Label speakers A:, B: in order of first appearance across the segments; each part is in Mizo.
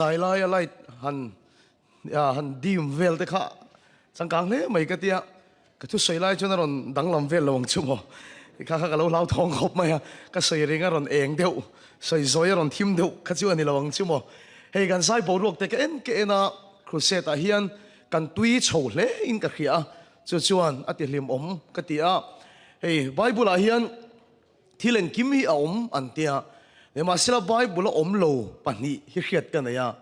A: Tlai laia light han han dim vel te kha changkang hle mai ka tia, ka thusawi lai chuan a rawn danglam vel lo ang chu maw? Kha kha ka lo hlauthawng khawp mai a, ka sawi ring a rawn eng deuh, sawi zawi a rawn thim deuh kha chu a ni lo ang chu maw? Hei kan zai boruak te ka en ka en a, crusade ah hian kan tui chho hle in ka hria a, chu chuan a ti hlimawm ka ti a, hei Bible ah hian Thil engkim hi a awm an tia. Nimahsela Bible a awm lo pahnih hi hriat ka nei a.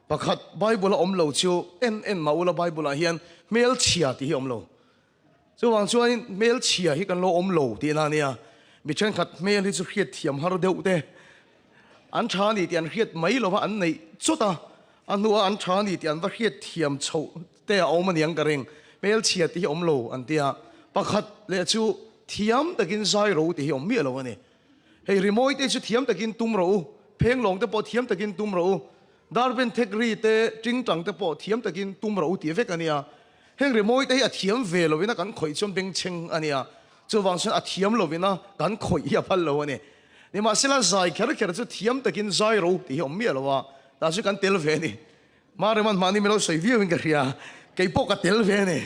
A: Pakhat Bible a awm lo chu en en mah ula Bible ah hian hmelchhia tih hi a awm lo. Chuvang chuanin hmelchhia hi kan lo awm lo tihna a nia. Mi thenkhat hmel hi chu hriat thiam har deuh te an tha a ni tih an hriat mai lova an neih chawt a, a hnuah an tha a ni tih an va hriat thiam chhoh te a awm aniang ka ring. Hmelchhia tih hi awm lo an tia. Pakhat leh chu thiam takin zai ro tih hi awm miah lo a ni. Hei rimawi te chu thiam takin tum rawh u, phenglawng te pawh thiam takin tum rawh u, darben thek ri te, tingtang te pawh thiam takin tum rawh u tih vek a nia. Heng rimawi te hi a thiam ve lovin a kan khawih chuan bengchheng a nia. Chuvang chuan a thiam lovin a kan khawih hi a phal lo a ni. Nimahsela zai kher kher chu thiam takin zai ro tih hi awm miah lo a, tah chu kan tel ve a ni. Mareman mahni min lo sawi viau in ka hria, kei pawh ka tel ve a ni.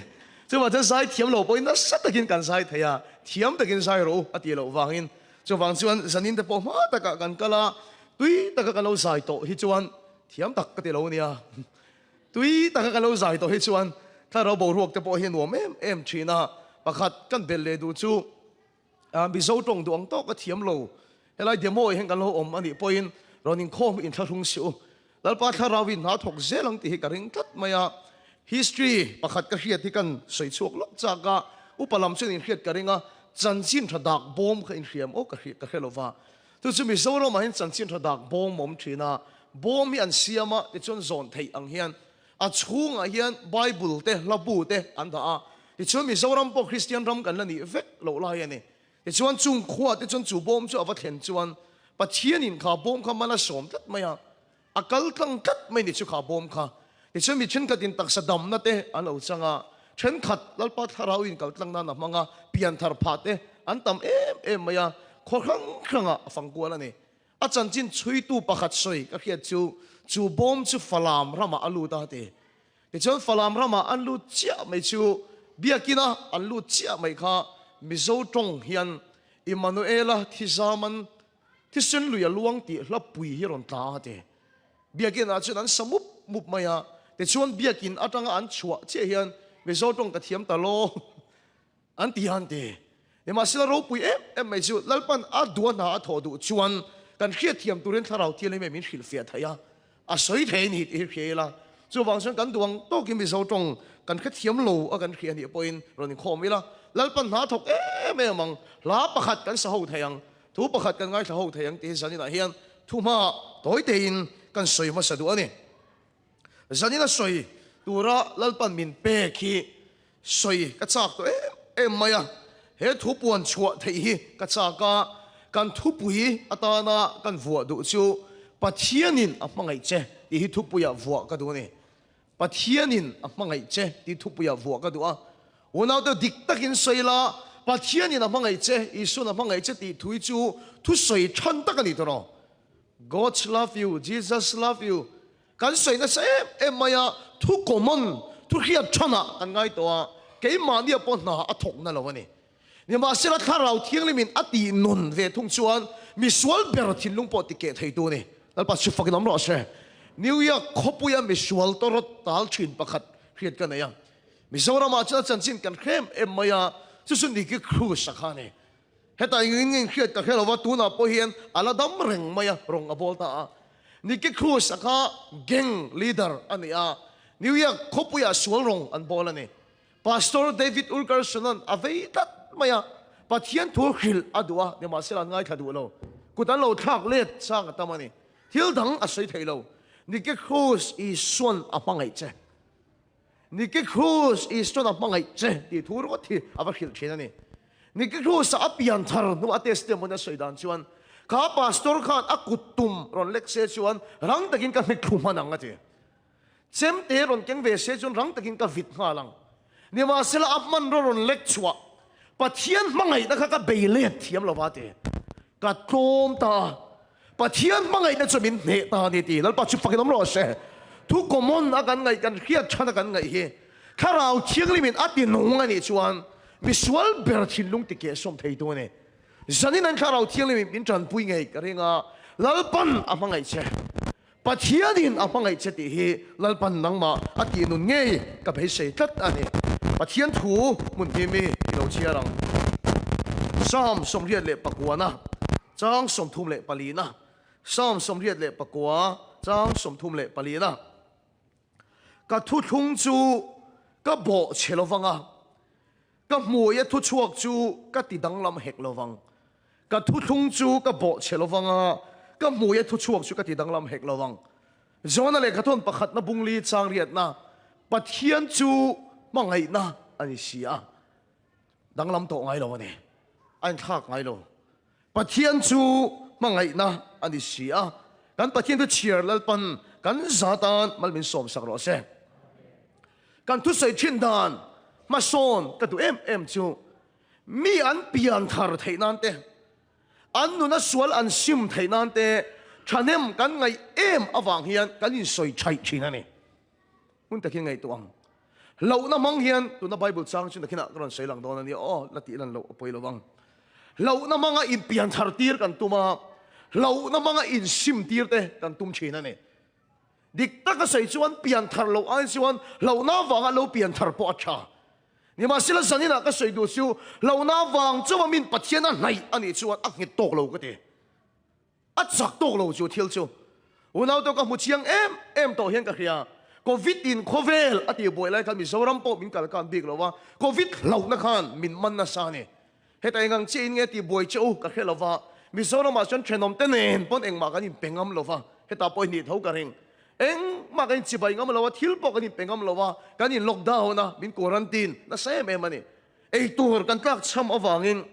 A: Chuvang chuan zai thiam lo pawhin nasa takin kan zai thei a, thiam takin zai rawh u a tih loh vangin. Chuvang chuan zanin te pawh hma takah kan kal a, tui taka ka lo zai tawh hi chuan thiam tak ka ti lo nia. Tui taka ka lo zai tawh hi chuan thlarau boruak te pawh hi a nuam em em thin a, pakhat kan belh leh duh chu, Mizo tawng duh ang tawk a thiam lo. Helai demo ah hian kan lo awm a nih pawhin rawn inkhawm hi inthlahrung si u. Lalpa thlarau in hna thawk zel ang tih hi ka ring tlat mai a. History pakhat ka hriat hi kan sawi chhuak lawk chak a, upa lam chuan inhriat ka ring a, chanchin tha dak bawm kha inhriam aw ka hriat ka hre lo va. Chu chu Mizoram ah hian chanchin tha dak bawm a awm thin a, bawm hi an siam a tichuan zawn theih ang hian A chhungah hian Bible te, hlabu te an dah a. Tichuan Mizoram pawh Kristian ram kan la nih vek loh lai a ni. Tichuan chung khuah te chuan chu bawm chu a va thlen chuan Pathianin kha bawm kha mal a sawm tlat mai a, a kal tlang tlat mai ni chu kha bawm kha. Tichuan mi thenkhatin taksa damna te an lo chang a, thenkhat Lalpa Thlarauin kal tlang nan a hmang a, pianthar phah te an tam em em mai a, khaw hrang hrangah a fang kual a ni. A chanchin chhuitu pakhat sawi ka hriat chu, chu bawm chu Falam ramah a lut a ti. Tichuan Falam ramah an lut chiah mai chu biakina an lut chiah mai kha Mizo tawng hian Immanuela thizaman thisen lui a luang tih hla pui hi rawn tla a ti. Biakinah chuan an sa mup mup mai a, tichuan biakin atanga an chhuah chiah hian Mizo tawng ka thiam ta lo. An ti han ti. Nimahsela ropui em em mai chu Lalpan a duh a hna a thawh duh chuan kan hriatthiam turin Thlarau Thianghlim hi min hrilhfiah thei a, a sawi thei a ni tih hi hria ila. Chuvang chuan kan duh ang tawkin Mizo tawng kan hrethiam lo a kan hria nih pawhin rawn inkhawm ila, Lalpan hna a thawk em em ang, hla pakhat kan sa ho thei ang, thu pakhat kan ngaithla ho thei ang tih hi zaninah hian thu hmaah tawi tein kan sawi hmasa duh a ni. Zanina sawi tura Lalpan min pek hi sawi ka chak tawh em em mai a, he thu puan chhuah theih hi ka chak a, kan thupui atana kan vuah duh chu Pathianin a hmangaih che tih hi thupuiah vuah ka duh a ni. Pathianin a hmangaih che tih thupuiah vuah ka duh a, unaute dik takin sawi la, Pathianin a hmangaih che, Isuan a hmangaih che tih thu hi chu thusawi than tak a ni tawh rawh. God's love you, Jesus love you kan sawi nasa em em mai a, thu common, thu hriat thanah kan ngai tawh a, keimahnia pawh hna a thawk na lo a ni. Nimahsela Thlarau Thianghlimin a tih nun ve thung chuan misual ber thinlung pawh ti keh theitu a ni. Lalpa chu fakin awm rawh se. New York khawpuia misual tawrawt tal thin pakhat hriat ka nei a, Mizoramah chuan a chanchin kan hrem em mai a, chu chu Nicky Cruz a kha a ni. Heta engin nge hriat ka hre lova, tunah pawh hian a la dam reng mai a, rawng a bawl ta a. Nicky Cruz a kha gang leader a ni a, New York khawpuiah sual rawng an bawl a ni. Pastor David Wilkerson-a'n a vei tlat mai a, Pathian thu hrilh a duh a, nimahsela an ngaithla duh lo. Kut an lo thlak let chang a tam a ni. Thil dang a sawi thei lo. Nicky Cruz Isua'n a hmangaih che. Nicky Cruz Easton a hmangaih che tih thu ringawt hi a va hrilh thin a ni. Nicky Cruz-a a pian thar hnu a testimony a sawi dan chuan, Kha pastor khan a kut tum rawn lek se chuan rang takin ka hmet thlu hman ang a ti. Chemte rawn keng ve se chuan rang takin ka vit nghal ang. Nimahsela a hmanraw rawn lek chhuah Pathian hmangaihna kha ka bei let thiam lo va ti. Ka tlawm ta a. Pathian hmangaihna chu min hneh ta a ni ti Lalpa chu fakin awm rawh se. Thu common a kan ngaih kan hriat than a kan ngaih hi Thlarau Thianghlimin a ti nung a nih chuan misual ber thinlung ti kehsawm theitu a ni. Zanin an Thlarau Thianghlimin min tanpui ngei ka ring a, Lalpan a hmangaih che. Pathianin a hmangaih che tih hi Lalpan nangmah a tih nun ngei ka beisei tlat a ni. Pathian thu hmun hi mi i lo chhiar ang. Psalm 89-na, chang 34-na, Psalm 89, chang 34-na. Ka thuthlung chu ka bawh chhe lovang a, ka hmuia thuchhuak chu ka ti danglam hek lovang. Ka thuthlung chu ka bawh chhe lovang a, ka hmuia thuchhuak chu ka ti danglam hek lovang. Jona lehkhathawn pakhatna bungli chang riatna, Pathian chu hmangaihna a ni si a, danglam tawh ngai lo a ni, a inthlak ngai lo. Pathian chu hmangaihna a ni si a, kan Pathian chu chhiar Lalpan kan za tan mal min sawmsak rawh se. Kan thusawi thin dan hmasawn ka duh em em chu Mi an pian thar theih nan te, an nuna sual an sim theih nan te thahnem kan ngaih em avang hian kan insawi thaih thin a ni. Hmun takin ngaihtuah ang. Hlauhna hmang hian tuna Bible chang chu nakinah ka rawn sawi lang dawn a nia aw, la tih lan loh a pawi lo vang. Hlauhna hmanga inpian thar tir kan tum a, hlauhna hmanga insim tir te kan tum thin a ni. Dik taka sawi chuan pian thar loh ai chuan hlauhna avanga lo pian thar pawh a tha. Nimahsela zaninah ka sawi duh chu hlauhna avang chauha min Pathian a hnaih a nih chuan a nghet tawk lo ka ti. A chak tawk lo chu thil chu. Unaute ka hmu chiang em em tawh hian ka hria. Covid in khawvel a tih buai lai khan Mizoram pawh min kalkan bik lo a, Covid hlauhna khan min man nasa a ni. Heta engang chiah in nge tih buai che u ka hre lo va, Mizoramah chuan thenawmte nen pawn engmah kan inpe ngam lo va, hetah pawh i nih tho ka ring. Engmah kan inchibai ngam lo a, thil pawh kan inpe ngam lo a, kan in lockdown a, min quarantine nasa em em a ni. Eitur kan tlak cham avangin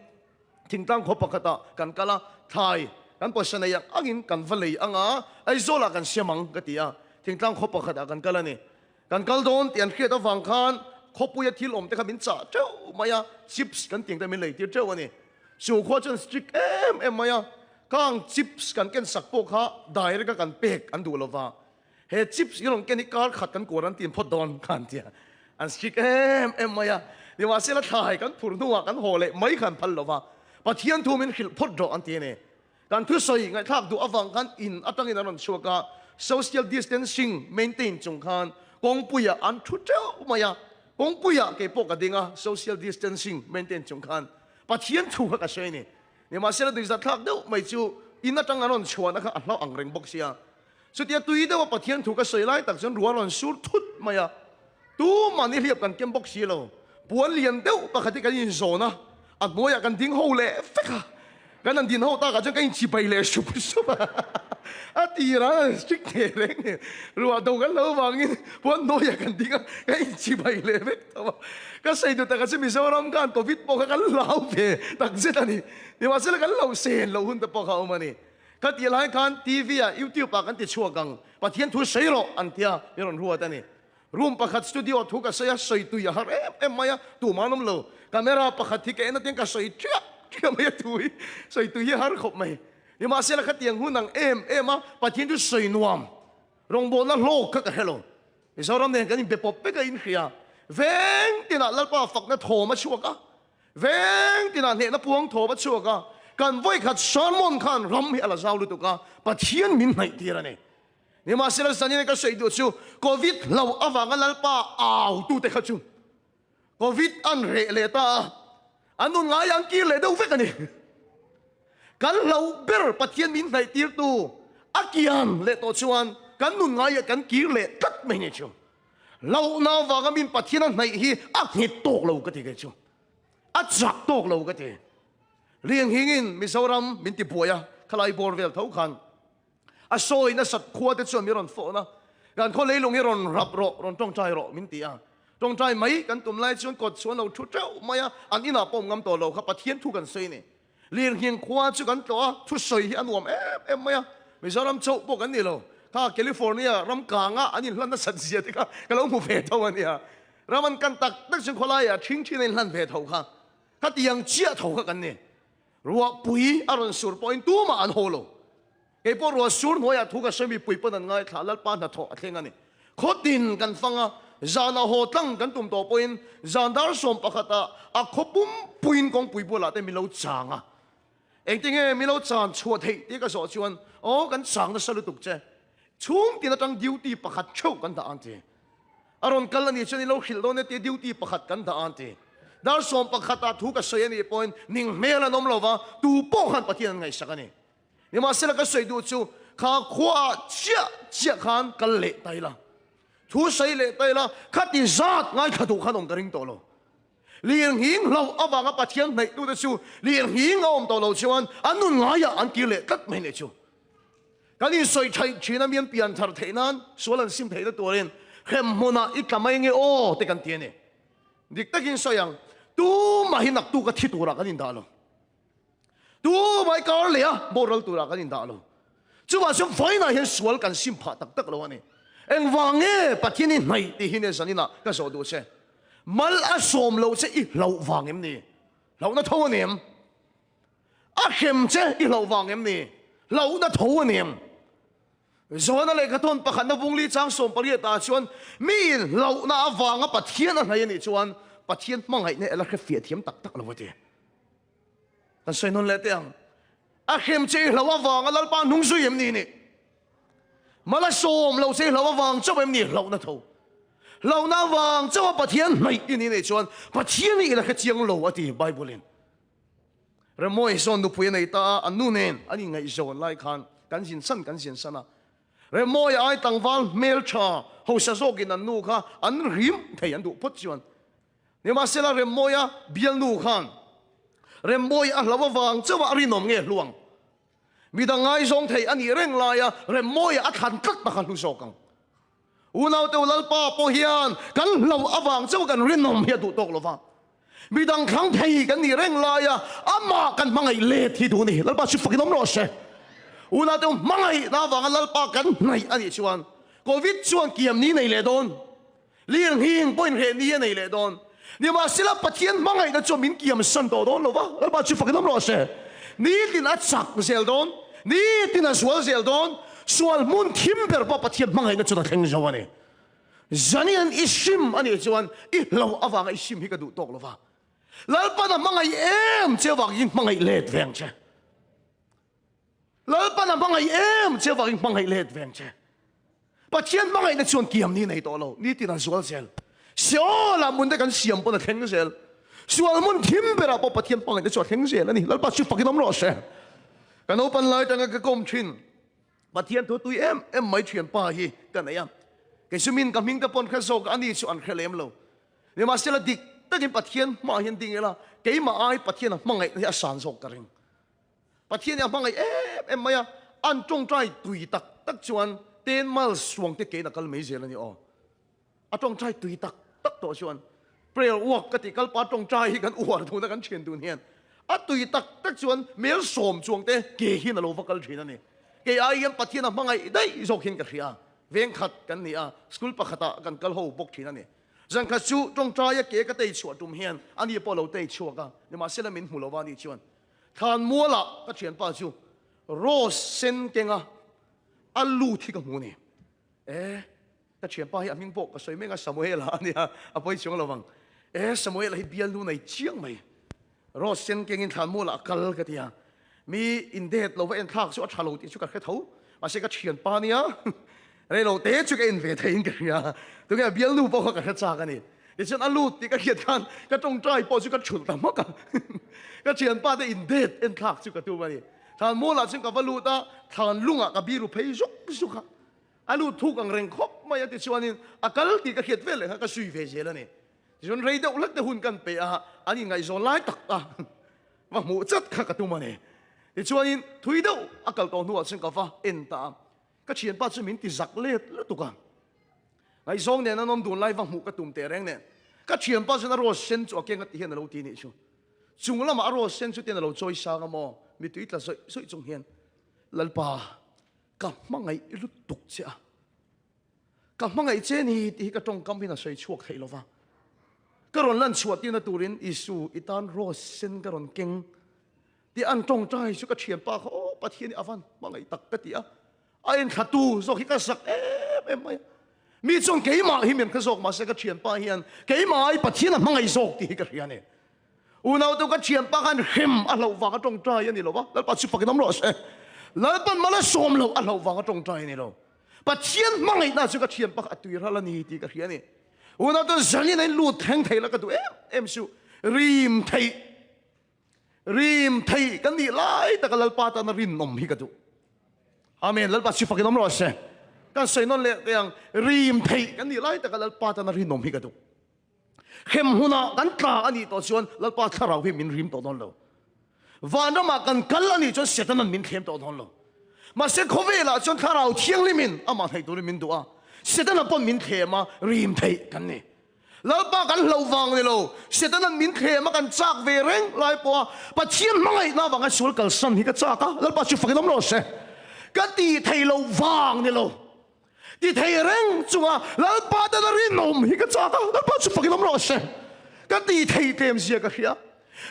A: thingtlang khaw pakhatah kan kal a, thlai kan pawisa nei ang angin kan va lei ang a, Aizawlah kan siam ang ka ti a, thingtlang khaw pakhatah kan kal a ni. Kan kal dawn tih an hriat avang khan khawpuia thil awm te kha min chah teuh mai a, chips kan tih ang te min lei tir teuh a ni. Chu khua chuan strict em em mai a, khang chips kan ken sak pawh kha direct a kan pek an duh lova, he chips i rawn ken hi kar khat kan quarantine phawt dawn kha an ti a, an strict em em mai a. Nimahsela thlai kan phur hnuah kan haw leh mai kha an phal lova, Pathian thu min hrilh phawt rawh an ti a ni. Kan thusawi ngaihthlak duh avang khan in atangin an rawn chhuak a, social distancing maintain chung khan kawngpuiah an thu teuh mai a, kawngpuiah kei pawh ka ding a, social distancing maintain chung khan Pathian thu kha ka sawi a ni. Nimahsela duizathlak deuh mai chu in atang an rawn chhuahna kha a hlauh ang reng bawk sia. Chutia tui deuha Pathian thu ka sawi lai tak chuan ruah a rawn sur thut mai a, tumah ni hliap kan kem bawk si lo. Puan lian deuh pakhat hi kan inzawn a, a hnuaiah kan ding ho leh vek a, kan han din ho takah chuan ka inchibai leh sup sup a, a tirah an strict hle reng nen ruah do kan lo vangin puan hnuaiah kan ding a, ka inchibai leh vek tho a. Ka sawi duh takah chuan Mizoram khan Covid pawh kha kan hlau ve takzet a ni, nimahsela kan lo sen loh hun te pawh kha a awm a ni. Ka tih lai khan TV ah YouTube ah kan ti chhuak ang, Pathian thu sawi rawh an tia min rawn ruat a ni. Room pakhat studio ah thu ka sawi a, sawi tui a har em em mai a, tumah an awm lo. Camera pakhat hi ka en atin ka sawi ṭiah ṭiah mai a thu hi sawi tui hi a har khawp mai. Nimahsela khatiang hun ang em em a Pathian chu sawi nuam rawngbawlna hlawk kha ka hre lo. Mizoram nen kan inbe pawp vek a inhria. Veng tinah Lalpa fakna thawm a chhuak a, Veng tinah hnehna puang thawp a chhuak a, kan vawikhat sermon khan ram hi a la zau lutuk a, Pathian min hnaih tir a ni. Nimahsela zanin ka sawi duh chu Covid hlo avanga Lalpa au tute kha chu Covid an reh leh ta a, an nun ngai ang kir leh deuh vek a ni. Kan hlo ber Pathian min hnaih tirtu a kian leh tawh chuan kan nun ngaiah kan kir leh tlat mai ni chu. Hlauhna avanga min Pathian a hnaih hi a nghet tawk lo ka ti kei chu. A chak tawk lo ka ti. Rianghingin Mizoram min ti buai a, khalai bawr vel tho khan a sawi nasat khua te chuan min rawn fawhna, kan khaw leilung hi rawn rap rawh, rawn tawngtai rawh min ti a. Tawngtai mai kan tum lai chuan kawt chu an lo thu teuh mai a, an inah pawh awm ngam tawh lo kha Pathian thu kan sawi a ni. Lirnghing khua chu kan tlawh a, thusawi hi a nuam em em mai a, Mizoram chauh pawh kan ni lo, kha California ram kanga an inhlan nasat zia te kha ka lo hmu ve tho a nia. Ram an kan tak tak chuan khawlaiah ṭhing ṭhin a inhlan ve tho kha, khatiang chiah tho kha kan ni. Ruahpui a rawn sur pawhin tumah an haw lo. Kei pawh ruah sur hnuaiah thu ka sawi mipui pawn an ngaithla, Lalpa hnathawh a thleng a ni. Khawtin kan fang a, zanah haw tlang kan tum tawh pawhin zan dar sawm pakhatah a khaw pumpuiin kawngpui bualah te min lo chang a. Engtinge min lo chan chhuah theih tih ka zawh chuan, Aw kan chang nasa lutuk che, chhungtin atang duty pakhat theuh kan dah ang ti. A rawn kal a nih chuan i lo hrilh dawn e tia duty pakhat kan dah ang ti. Dar sawm pakhatah thu ka sawi a nih pawhin ning hmel an awm lo va, tu pawh khan Pathian an ngaihsak a ni. Nimahsela ka sawi duh chu kha khuaah chiah chiah khan kal leh ta ila, thu sawi leh ta ila, khati zat ngaithla duh khan awm ka ring tawh lo. Lirnghing hlauh avanga Pathian hnaihtute chu lirnghing a awm tawh lo chuan an nun ngaiah an kir leh tlat mai nih chu. Kan insawi thaih thin a mian pian thar theih nan sual an sim theihna turin hrem hmunah i tla mai nge aw te kan ti a ni. Dik takin sawi ang, tumah hi naktuk a thi turah kan indah lo. Tumah hi kar leh a boral turah kan indah lo. Chuvah chuan vawiinah hian sual kan sim phah tak tak lo a ni. Engvang nge Pathian i hnaih tih hi nia zaninah ka zawh duh che. Mal a sawm loh che i hlauh vang em ni? Hlauhna tho a ni em? A hrem che i hlauh vang em ni? Hlauhna tho a ni em? Johana lehkhathawn pakhatna vungli chang 18 ah chuan miin hlauhna avanga Pathian a hnaih a nih chuan Pathian hmangaihna ela hre fiah thiam tak tak lo a ti. Kan sawi nawn leh teh ang. A hrem che i hlauh avanga Lalpa hnung zui em ni nih? Mal a sawm lo che i hlauh avang chauh em ni hlauhna tho? Hlauhna avang chauh a Pathian hnaih i nih nei chuan Pathian hi i la hre chiang lo a ti Bible-in. Remawi zawn nupui a nei ta a, an nu nen an inngaihzawn lai khan kan zin san kan zin san a. Remawi ai tlangval hmeltha hausa zawkin an nu kha an rim thei an duh phawt chuan Nimahsela Remmawia bialnu khan Remmawia a hlauh avang chauha a rinawm nge hluang? Midang ngaizawng thei a nih reng laia Remmawia a thlan tlat tak a hlu zawk ang. Unaute u Lalpa pawh hian kan hlauh avang chauha kan rinawm hi a duh tawk lo va. Midang thlang thei kan nih reng laia amah kan hmangaih let hi duh a ni. Lalpa chu fakin awm rawh se. Unaute u hmangaihna avanga Lalpa kan hnaih a nih chuan Covid chuan kiam ni nei leh dawn. Lirnghing pawhin hreh ni a nei leh dawn. Nimahsela Pathian hmangaihna chuan min kiam san tawh dawn lo va, Lalpa chu fakin awm rawh se. Nitin a chak zel dawn, nitin a zual zel dawn, sual hmun thim ber pawh Pathian hmangaihna chuan a thleng zo a ni. Zanian i sim a nih chuan i hlauh avanga i sim hi ka duh tawk lo va, Lalpan a hmangaih em che avangin hmangaih let ve ang che. Lalpan a hmangaih em che avangin hmangaih let ve ang che. Pathian hmangaihna chuan kiam ni nei tawh lo, nitin a zual zel. Seol ah hmun te kan siam pawn a thleng zel. Sual hmun thim berah pawh Pathian hmangaihna chu a thleng zel a ni. Lalpa chu fakin awm rawh se. Ka naupan lai tanga ka kawm thin. Pathian thu tui em em mai thianpa hi ka nei a. Kei chu min ka hming te pawn hre zawk a ni chu an hre lem lo. Nimahsela dik takin Pathian hmaah hian ding ila keimah ai Pathian a hmangaihna hi a san zawk ka ring. Pathian hi a hmangaih em em mai a, an tawngtai tui tak tak chuan ten mal suang te kein a kal mai zel a ni aw. A tawngtai tui tak tak tawh chuan prayer walk ka tih kalpa tawngtai hi kan uar dun a kan thian dun hian a tui tak tak chuan mel sawm chuang te ke hian a lo va kal thin a ni. Kei ai hian Pathian a hmangaih daih zawk hian ka hria. Veng khat kan ni a, school pakhatah kan kal ho bawk thin a ni. Zankhat chu tawngtaia ke ka tei chhuah tum hian ani pawh a lo tei chhuak a, nimahsela min hmu lova ani chuan Thlanmualah ka thianpa chu rose sen kenga a lut hi ka hmu a ni. E, ka thianpa hi a hming pawh ka sawi mek a, Samuela a nia, a pawi chuang lo vang. E, Samuela hi bialnu nei chiang mai. Rose sen kengin thlanmualah a kal ka ti a. Mi indet lo va enthlak chu a tha lo tih chu ka hre tho. Mahse ka thianpa nia, reilo te chu ka en ve theiin ka hria. Tunge a bialnu pawh kha ka hre chak a ni. Tichuan a lut tih ka hriat khan ka tawngtai pawh chu ka thulh ta hmak a. Ka thianpa te in det en thlak chu ka tum a ni. Thlan mualah chuan ka va lut a, thlan lungah ka biru phei zuk zuk a. A lut thuk ang reng khawp mai a tichuanin a kal tih ka hriat vel leh kha ka sui ve zel a ni. Tichuan rei deuh hlek te hun kan pe a, an inngaihzawn lai tak a va hmuh chat kha ka tum a ni. Tichuanin thui deuh a kal tawh hnuah chuan ka va en ta a. Ka thianpa chu min ti zak let lutuk a. Ngaihzawng nen an awm dun lai va hmuh ka tum teh reng nen ka thianpa chuan a rose sen chu a keng a ti hian a lo ti nih chu. Chung lamah a rose sen chu tian a lo chawi sang a maw? Mitui tla zawih zawih chung hian Lalpa ka hmangaih lutuk che a, ka hmangaih che ni tih hi ka tawngkam hian a sawi chhuak theih lova. Ka rawn lan chhuah tirna turin Isu i tan rose sen ka rawn keng tih an tawngtai chu ka thianpa kha aw. Pathian hi a van hmangaih tak ka ti a. A inthlatu zawk hi ka zak em em mai a. Mi chuan keimah hi min hre zawk mahse ka thianpa hian keimah ai Pathian a hmangaih zawk tih hi ka hria a ni. Unautu ka thianpa khan hrem a hlauh vang a tawngtai a ni lo va, Lalpa chu fakin awm rawh se. Lalpan mal a sawm loh a hlauh vang a tawngtai a ni lo. Pathian hmangaihna chu ka thianpa kha a tui ral a ni tih ka hria a ni. Unautu zanin a in lut thleng thei la ka duh em em suh. Rim theih Rim theih kan nih lai taka Lalpa tana rinawm hi ka duh. Amen. Lalpa chu fakin awm rawh se. Kan sawi nawn leh teh ang. Rim theih kan nih lai taka Lalpa tana rinawm hi ka duh. Hrem hunah kan tla a nih tawh chuan Lalpa thlarau hi min rim tawh dawn lo. Vanramah kan kal a nih chuan Setanan min thlem tawh dawn lo. Mahse khawvelah chuan thlarau thianghlimin amah hnaih turin min duh a. Setana pawn min thlem a, rim theih kan ni. Lalpa kan hlauh vang ni lo, Setanan min thlem a kan chak ve reng lai pawha Pathian hmangaihna avanga sual kalsan hi ka chak a, Lalpa chu fakin awm rawh se. Ka ti thei lo vang ni lo, ti thei reng chunga Lalpa tana rinawm hi ka chak a, Lalpa chu fakin awm rawh se. Ka ti thei tlem zia ka hria.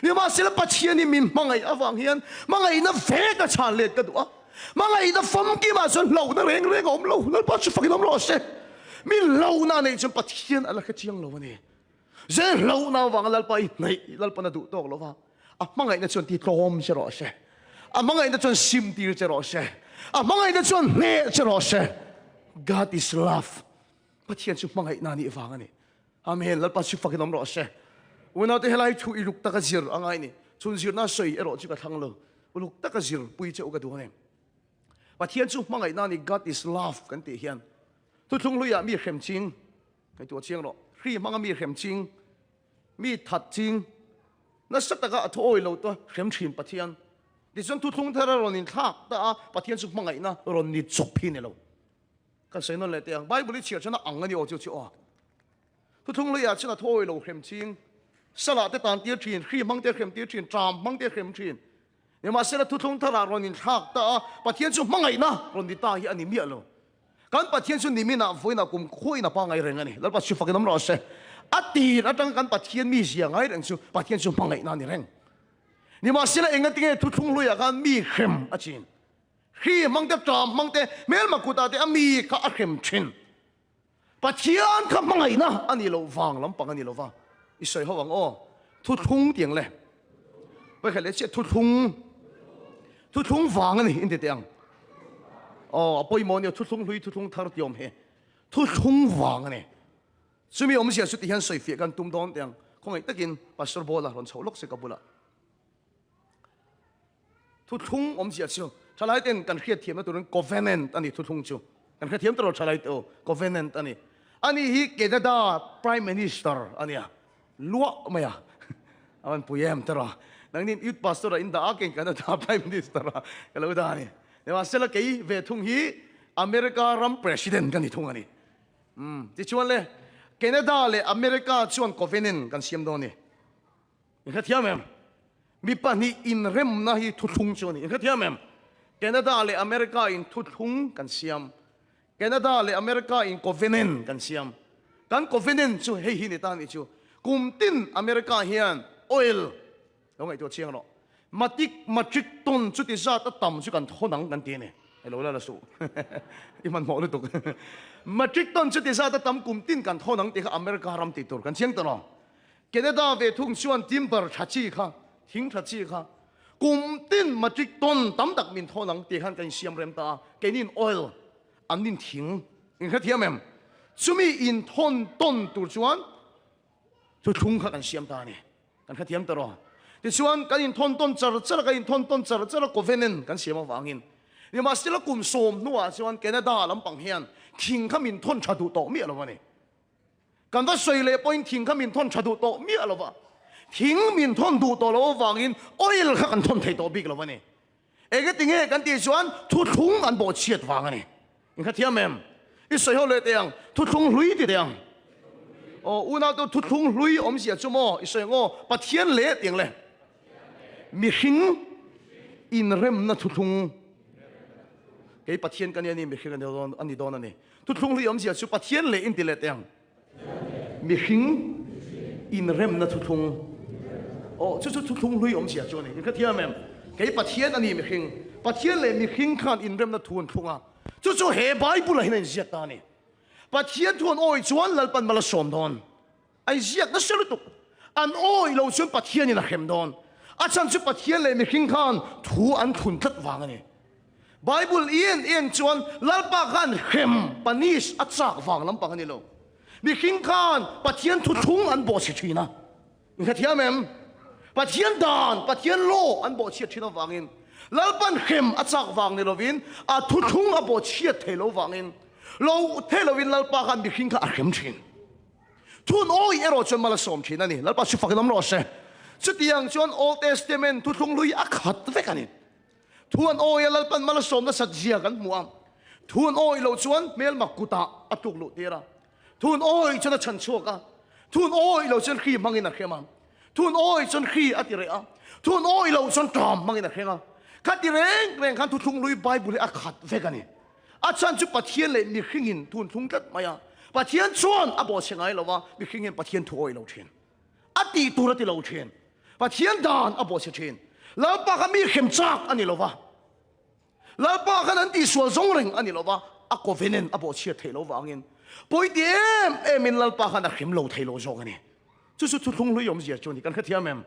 A: Nimahsela Pathian hi min hmangaih avang hian hmangaihna ve ka chhan let ka duh a, hmangaihna famkimah chuan hlauhna reng reng a awm lo, Lalpa chu fakin awm rawh se. Mi hlauhna a neih chuan Pathian a la hre chiang lo a ni. Zel hlauhna avanga Lalpa i hnaih, Lalpan a duh tawk lo va, a hmangaihna chuan ti tlawm che rawh se. A hmangaihna chuan sim tir che rawh se. A hmangaihna chuan hneh che rawh se. God is love. Pathian chu hmangaihna a nih vang a ni. Amen. Lalpa chu fakin awm rawh se. Unaute helai thu uluk taka zir a ngai ni. Chhun zirna sawi erawh chu ka thlang lo. Uluk taka zir pui che u ka duh a ni. Pathian chu hmangaihna a ni, God is love kan tih hian thuthlung hluiah mi hrem ching, ngaihtuah chiang rawh, hri hmanga mi hrem ching, mi that ching, nasa taka a thu awi lo te hrem thin Pathian. Tichuan thuthlung thar a rawn inthlak ta a, Pathian chu hmangaihna rawn ni chawp hi ni lo. Kan sawi nawn leh teh ang, Bible i chhiar chuan a ang a ni aw chu chu aw. Thuthlung hluiah chuan a thawi lo hrem ching, salah te tan tir thin, hri hmang te hrem tir thin, ṭam hmang te hrem thin. Nimahsela thuthlung tharah rawn inthlak ta a, Pathian chu hmangaihna rawn ni ta hi a ni miah lo. Kan Pathian chu niminah vawiinah kum khuain a pangai reng a ni. Lalpa chu fakin awm rawh se. A tir atanga kan Pathian mizia ngai reng chu Pathian chu hmangaihna a ni reng. Nimahsela engatinge thuthlung hluiah khan mi hrem a chin? Hri hmang te, ṭam hmang te, hmelma kutah te a mi kha a hrem ṭhin. Pathian kha hmangaihna a nih loh vang lampang a ni lo va, i sawi ho ang aw. Thuthlung tiang le. Pakhat leh chiah thuthlung, thuthlung vang a ni inti teh ang. Aw, a pawimawh a ni aw, thuthlung hlui, thuthlung thar tih awm hi. Thuthlung vang a ni. Chumi awmzia chu ti hian sawifiah kan tum dawn teh ang. Khawngaih takin Pastor Bawla rawn chhoh lawk se ka bulah. Thuthlung awmzia chu thalai ten kan hriatthiamna turin covenant a ni thuthlung chu. Kan hrethiam tawh lo thalai te aw, covenant a ni. Ani hi Canada Prime Minister a nia, luah mai a, a van pui em tawh a. Nangnin Youth Pastor ah in dah a, kei Canada Prime Minister ah ka lo dah a ni. Nimahsela kei ve thung hi America ram President ka ni thung a ni. Umm, tichuan le, Canada leh America chuan covenant kan siam dawn a ni. In hrethiam em? Mi pahnih inremna hi thuthlung chu a ni. In hrethiam em? Canada leh America in thuthlung kan siam. Canada leh America in covenant kan siam. Kan covenant chu hei hi ni ta ni chu. Kum tin America hian oil lo ngaihtuah chiang rawh. Matik matric ton chuti zat a tam chu kan thawn ang kan ti a ni. Hei lo la la suh. I hmanhmawh lutuk. Matric ton chuti zat a tam kum tin kan thawn ang tih kha America ram tih tur kan chiang ta lo. Canada ve thung chuan timber tha chi kha, thing tha chi kha kum tin matric ton tam tak min thawn ang tih khan kan insiam rem ta a, keinin oil an nin thing in hrethiam em? Chumi inthawn tawn tur chuan thuthlung kha kan siam ta a ni, kan hrethiam ta rawh. Tichuan kan inthawn tawn char char a, kan inthawn tawn char char a covenant kan siam avangin nimahsela kum sawm hnuah chuan Canada lampang hian thing kha min thawn tha duh tawh miah lo a ni. Kan va sawi leh pawhin thing kha min thawn tha duh tawh miah lo va, thing min thawn duh tawh loh avangin oil kha kan thawn thei tawh bik lo a ni. Engati nge kan tih chuan thuthlung an bawhchhiat vang a ni. In hrethiam em? I sawi ho leh teh ang, thuthlung hlui ti teh ang. Aw unau te thuthlung hlui awmzia chu maw i sawi ang aw, Pathian leh tiang le mihring inremna thuthlung. Kei Pathian ka nia ni mihring a ni dawn a ni. Thuthlung hlui awmzia chu Pathian leh inti leh teh ang. Mihring inremna thuthlung. Aw, chu chu thuthlung hlui awmzia chu a ni. In hrethiam em? Kei Pathian a ni mihring. Pathian leh mihring khan inremna thu an thlung a, chu chu he Bible-ah hian a inziak ta a ni. Pathian thu an awih chuan Lalpan mal a sawm dawn. A inziak nasa lutuk. An awih lo chuan Pathianin a hrem dawn. A chhan chu Pathian leh mihring khan thu an thlun tlat vang a ni. Bible i en en chuan Lalpa khan hrem, punish, a chak vang lampang a ni lo. Mihring khan Pathian thuthlung an bawhchhe thin a. Inhrethiam em? Pathian dan, Pathian law an bawhchhiat thin avangin Lalpan hrem a chak vang ni lovin a thuthlung a bawhchhiat thei lo vangin lo thei lovin Lalpa khan mihring kha a hrem thin. Thun awi erawh chuan mal a sawm thin a ni. Lalpa chu fakin awm rawh se. Chutiang chuan Old Testament thuthlung hlui a khat vek a ni. Thu an awi a, Lalpan mal a sawm nasat zia kan hmu a. Thu an awi loh chuan hmelma kutah a tluk luh tir a. Thu an awi chuan a chhan chhuak a. Thu an awi loh chuan hri hmangin a hrem a. Thu an awi chuan hri a ti reh a. Thu an awi loh chuan ṭam hmangin a hreng a. Khati reng reng khan thuthlung hlui Bible hi a khat vek a ni. A chhan chu Pathian leh mihringin thu an thlung tlat mai a. Pathian chuan a bawhchhe ngai lo va, mihring hian Pathian thu awi lo ṭhin. A tih tur a ti lo thin. Pathian dan a bawhchhe thin. Lalpa kha mi hrem chak a ni lo va. Lalpa khan an tihsual zawng reng a ni lo va, a covenant a bawhchhiat theih lo vangin pawi ti em emin Lalpa khan a hrem lo thei lo zawk a ni. Chu chu thuthlung hlui awmzia chu a ni. Kan hrethiam em?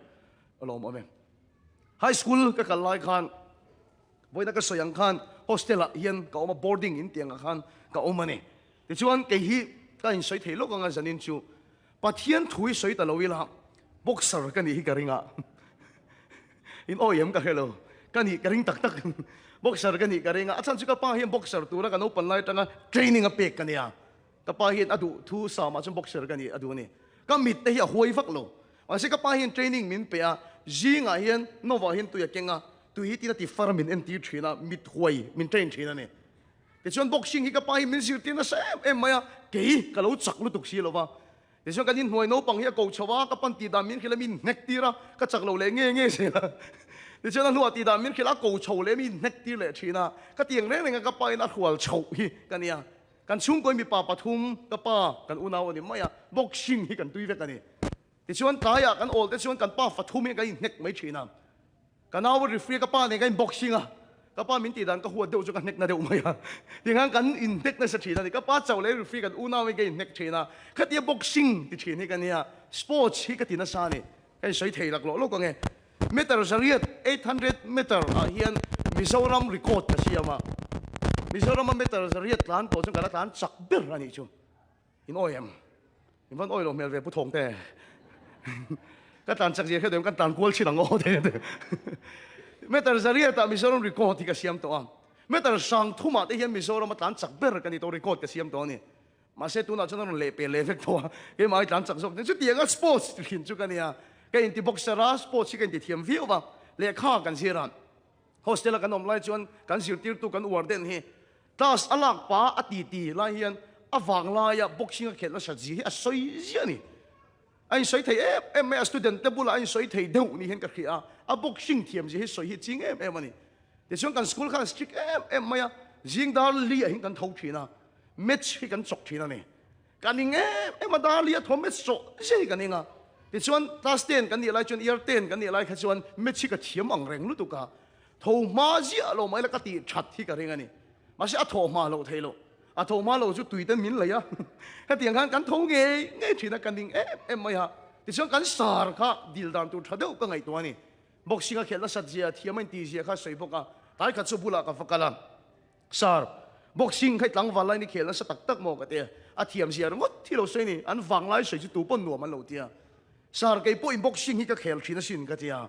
A: A lawmawm em? High school ka kal lai khan vawiina ka sawi ang khan hostel ah hian ka awm a, boarding in tiang ah khan ka awm a ni. Tichuan kei hi ka insawi thei lawk anga zanin chu Pathian thu hi sawi ta lo ila boxer ka nih hi ka ring a, in awi em ka hre lo, ka nih ka ring tak tak boxer ka nih ka ring a, a chhan chu ka pa hian boxer tura ka naupan lai atanga training a pek ka nia, ka pa hian a duh thu samah chuan boxer ka nih a duh a ni, ka mit te hi a huai vak lo, mahse ka pa hian training min pe a, zingah hian novah hian tui a keng a, tui hi tina ti far min entir thin a, mit huai min train thin a ni. Tichuan boxing hi ka pa hi min zirtir nasa em em mai a, kei ka lo chak lutuk si lo va. Tichuan kan inhnuai naupang hi a ko chho a, ka pan tih dan min hrilh a, mi inhnek tir a, ka chak lo leh nge nge zel a. Tichuan a hnuah tih dan min hrilh a, a ko chho leh mi inhnek tir leh thin a. Ka tiang reng reng a ka pa in a hrual chhoh hi ka nia. Kan chhungkawi mipa pathum, ka pa, kan unau a ni mai a, boxing hi kan tui vek a ni. Tichuan tlaiah kan awl te chuan kan pa fathum hian kan inhnek mai thin a. Ka nau a referee ka pa nen ka in boxing a, ka pa min tih dan ka huat deuh chu ka hnek na deuh mai a, tianghan kan in hnek nasa thin a ni, ka pa chauh leh referee kan unau in ka in hnek thin a, khatia boxing ti thin hi ka nia, sports hi ka ti nasa a ni, ka in sawi thei laklawh lawk ang e. Meter zariat, 800 meter, ah hian Mizoram record ka siam a, Mizoram a meter zariat tlan tawh chuan ka la tlan chak ber a nih chu. In awi em? In van awi lo hmel ve Pu Thawngte. Ka tlan chak zia hriat em kan tlan kual thin ang aw te te. Meter zariat ah Mizoram record hi ka siam tawh a. Meter sang thumah te hian Mizoram a tlan chak ber ka ni tawh record ka siam tawh a ni. Mahse tunah chuan a rawn leh pel leh vek tawh a. Keimah hi tlan chak zawk nen chutiang a sports ti thin chu ka nia. Ka inti boxer a sports hi ka inti thiam viau va. Lehkha kan zir a. Hostel a kan awm lai chuan kan zirtirtu kan warden hi Class a lak pa a ti ti lai hian a vang laia boxing a khelh nasat zia hi a sawi ziah a ni. A insawi thei em em mai a, student te bulah a insawi thei deuh ni hian ka hria a, a boxing thiam zia hi sawi hi ching em em a ni. Tichuan kan school khan strict em em mai a, zing dar li ah hian kan tho thin a, match hi kan chawk thin a ni. Ka ning em em a, dar li a thaw match chawh ziah hi ka ning a. Tichuan class ten kan nih lai chuan year ten kan nih lai kha chuan match hi ka thiam ang reng lutuk a, Tho hma ziah lo mai la ka tih that hi ka ring a ni. Mahse a thaw hma loh thei lo. A tho hma lo chu tui ten min lei a. Hetiang khan kan tho ngei ngei thin a, ka ning em em mai a. Tichuan kan sar kha dil dan tur tha deuh ka ngaihtuah a ni. Boxing a khelh nasat zia, thiam a intih zia kha a sawi bawk a. Tlai khat chu bulah ka va kal a. Sir, boxing kha i tlangval lain i khel nasa tak tak maw ka ti a. A thiam zia ringawt hi lo sawi a ni. An vanglai sawi chu tu pawn nuam an lo ti a. Sir, kei pawhin boxing hi ka khel thin asin ka ti a.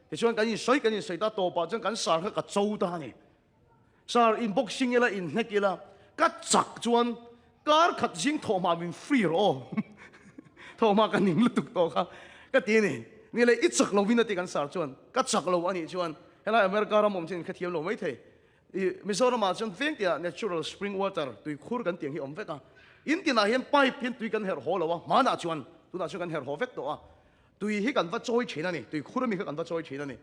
A: Tichuan kan insawi kan insawi ta tawpah chuan kan sar kha ka cho ta a ni. Sar in boxing ila in hnek ila ka chak chuan kar khat zing thawhhma min free rawh aw. Thawhhma ka ning lutuk tawh kha ka ti a ni. Ni le i chak lovin a ti kan sar chuan ka chak lo a nih chuan helai America ram awm chuan in hrethiam lo maithei. I Mizoramah chuan veng tiah natural spring water tui khur kan tiang hi awm vek a. In tinah hian pipe hian tui kan herh haw lo a, hmanah chuan tunah chuan kan herh haw vek tawh a. Tui hi kan va chawi thin a ni, tui khur ami kha kan va chawi thin a ni.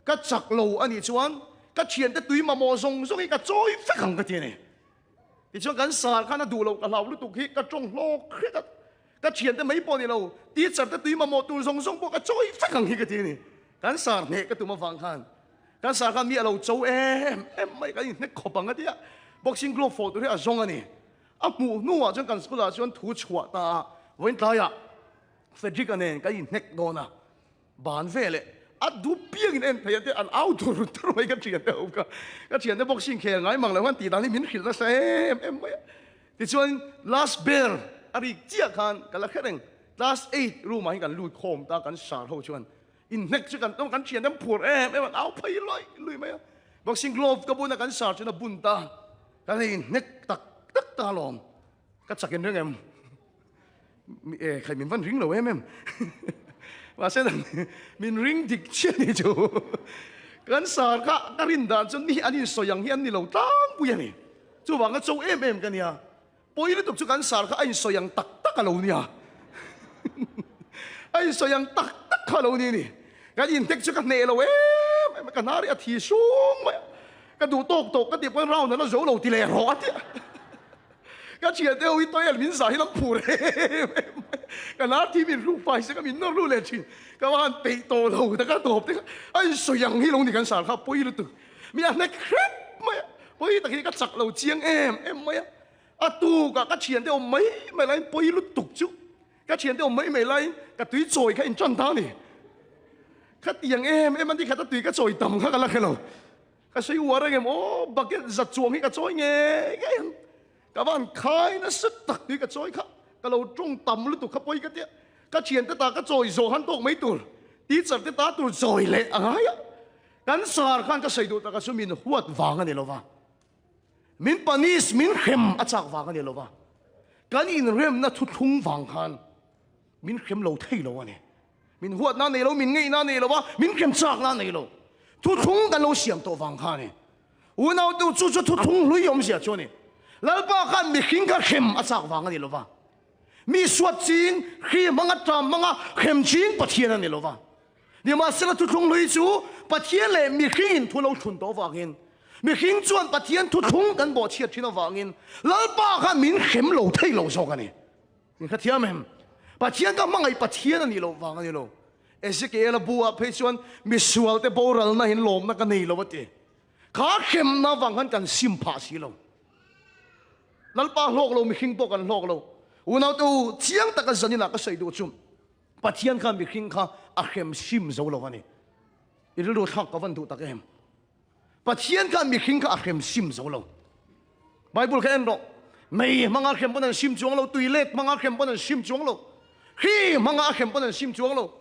A: Ka chak lo a nih chuan ka thiante tui mamawh zawng zawng hi ka chawi vek ang ka ti a ni. Tichuan kan sar khan a duh loh ka hlau lutuk hi ka tawng hlawk hret a, ka thiante mai pawh ni lo, teacher te tui mamawh tur zawng zawng pawh ka chawi vek ang hi ka ti a ni. Kan sar hneh ka tum avang khan. Kan sar khan mi a lo cho em em mai kan inhnek khawp ang a tia. Boxing glove fawh tur hi a zawng a ni. A hmuh hnuah chuan kan school ah chuan thu chhuah ta a, vawiin tlaiah Frederick-a nen kan inhnek dawn a, ban veleh a duh piangin en thei a tia an au tur tur mai ka thian te ho kha. Ka thian te boxing khel ngai mang lo khan tih dan hi min hrilh nasa em em mai a. Tichuan last bell a rik chiah khan ka la hre reng, class eight room ah hian kan lut khawm ta kan sar ho chuan Inhnek chu kan tum kan thian em phur em em an au phei luai lui mai a. Boxing glove ka bun a kan sar chuan a bun ta. Kan hei inhnek tak tak ta alawm. Ka chak in ring em? E khai min van ring lo em em. Mahse min ring dik chiah ni chu. Kan sar kha ka rin dan chuan mi an insawi ang hi an ni lo tlangpui a ni. Chuvang a cho em em ka nia. Pawi lutuk chu kan sar kha a insawi ang tak tak a lo nia. A insawi ang tak tak kha a lo ni a ni. Kan inhnek chu ka hneh lo em em a, ka hnar hi a thi sung mai a. Ka duh tawk tawk ka tih pawn round a la zo lo ti leh rawh a ti a. Ka thiante ho hi toilet min zah hi lam phur em em mai a. Ka hnar thi min hruk fai se ka min nawr lut leh thin. Ka va han peih tawh lo ta ka tawp te kha. A insawi ang hi lo ni kan sar kha pawi lutuk. Mi a hnek hrep mai a, pawi tak hi ka chak lo chiang em em mai a. A tukah ka thiante awm mai mai laiin pawi lutuk chu ka thiante awm mai mai laiin ka tui chawi kha intan ta a ni. Khatiang em em a ni khat a tui ka chawi tam kha ka la hre lo. Ka sawi uar ang em aw bucket za chuang hi ka chawi ngei ngei ang. Ka van khai nasa tak tui ka chawi kha ka lo tawng tam lutuk kha pawi ka tia. Ka thiante ta ka chawi zawh han tawk mai tur teacher te ta tur chawi leh a ngai a. Kan sar khan ka sawi duh taka chu min huat vang a ni lova. Min punish, min hrem a chak vang a ni lova. Kan inremna thuthlung vang khan min hrem lo thei lo a ni. Min huatna nei lo, min ngeihna nei lo a, min hrem chakna nei lo. Thuthlung kan lo siam tawh vang kha a ni. Unautu chu chu thuthlung hlui awmzia chu a ni. Lalpa khan mihring kha hrem a chak vang a ni lova. Mi suat ching, hri hmanga ṭam hmanga hrem ching Pathian a ni lova. Nimahsela thuthlung hlui chu Pathian leh mihringin thu lo thlun tawh avangin, mihring chuan Pathian thuthlung kan bawhchhiat thin avangin Lalpa kha min hrem lo thei lo zawk a ni. Min hrethiam em? Pathian ka hmangaih Pathian a nih loh vang a ni lo. Ezekiel-a bu-ah phei chuan misualte boralna hin lawmna ka nei lo a ti. Kha hremna avang khan kan sim phah si lo. Lalpa hlawk lo, mihring pawh kan hlawk lo. Unaute u, chiang taka zaninah ka sawi duh chu, Pathian khan mihring kha a hrem sim zo lo a ni. I rilru thlak ka van duh tak em? Pathian khan mihring kha a hrem sim zo lo. Bible kha en rawh. Mei hmanga hrem pawn an sim chuang lo, tui let hmanga hrem pawn an sim chuang lo, hri hmanga a hrem pawn an sim chuang lo.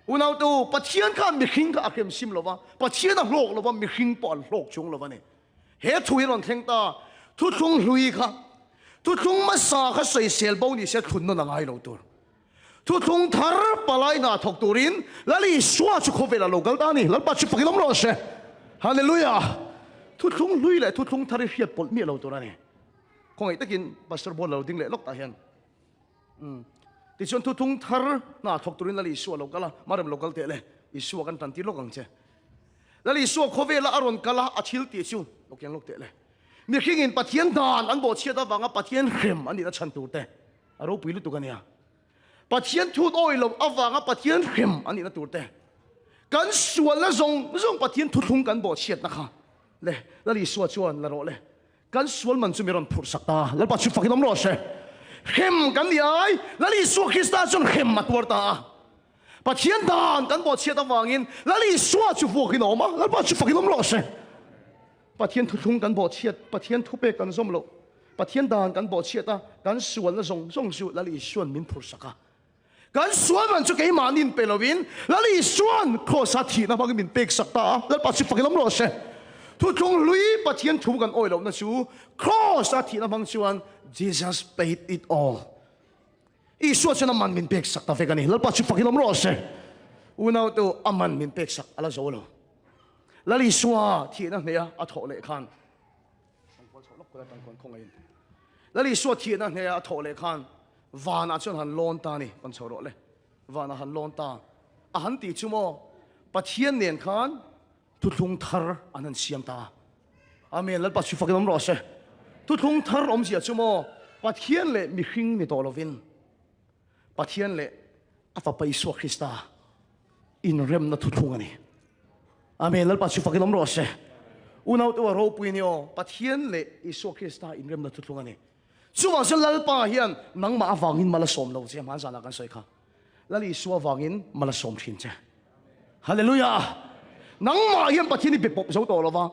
A: Unaute u, Pathian khan mihring kha a hrem sim lo va, Pathian a hlawk lo va, mihring pawh an hlawk chuang lo a ni. He thu hi rawn thleng ta, thuthlung hlui kha, thuthlung hmasa kha sawisel bo ni se thlun nawn a ngai lo tur. Thuthlung thar palai hna thawk turin Lal Isua chu khawvelah lo kal ta a ni. Lalpa chu fakin awm rawh se. Hallelujah! Thuthlung hlui leh thuthlung thar hi hriat pawlh miah lo tur a ni. Khawngaih takin Pastor Bual lo ding leh lawk tah hian. Umm. Tichuan thuthlung thar hna thawk turin Lal Isua lo kal a, Marem lo kal teh le, Isua kan tan tir lawk ang che. Lal Isua khawvela a rawn kal a, a thil tih chu lo keng lawk teh le. Mihringin Pathian dan an bawhchhiat avanga Pathian hrem an nihna chhan tur te. A ropui lutuk a nia. Pathian thut awih loh avanga Pathian hrem a nihna tur te, kan sualna zawng zawng Pathian thuthlung kan bawhchhiatna kha le Lal Isua chuan la rawh le, kan sual man chu mi rawn phurh sak ta. Lalpa chu fakin awm rawh se. Hrem kan ni ai, Lal Isua Krista chuan hrem a tuar ta a. Pathian dan kan bawhchhiat avangin Lal Isua chu vuakin a awm a, Lalpa chu fakin awm rawh se. Pathian thuthlung kan bawhchhiat, Pathian thupek kan zawm loh, Pathian dan kan bawhchhiat a, kan sualna zawng zawng chu Lal Isua'n min phursak a. Kan sual man chu keimahni'n pe loin Lal Isua'n Kraws-a thihna hmangin min peksak ta a, Lalpa chu fakin awm rawh se. Thuthlung hlui Pathian thu kan awih lohna chu Kraws-a thihna hmang chuan Jesus paid it all. Isua chuan a man min peksak ta vek a ni. Lalpa chu fakin awm rawh se. Unaute u, a man min peksak a la zo lo. Lal Isua thihna hneha a thawh leh khan Lal Isua thihna hneha a thawh leh khan vanah chuan han lawn ta a ni. Rawn chho rawh le. Vanah han lawn ta. A han tih chu maw Pathian nen khan thuthlung thar an han siam ta. Amen. Lalpa chu fakin awm rawh se. Thuthlung thar awmzia chu maw Pathian leh mihring ni tawh lovin Pathian leh a Fapa Isua Krista inremna thuthlung a ni. Amen. Lalpa chu fakin awm rawh se. Unau te u a ropui ni aw. Pathian leh Isua Krista inremna thuthlung a ni. Chuvang chuan Lalpa hian nangmah avangin mal a sawm lo che, hmanzanah kan sawi kha. Lal Isua avangin mal a sawm thin che. Hallelujah! Nangmah hian Pathian i be pawp zo tawh lo va,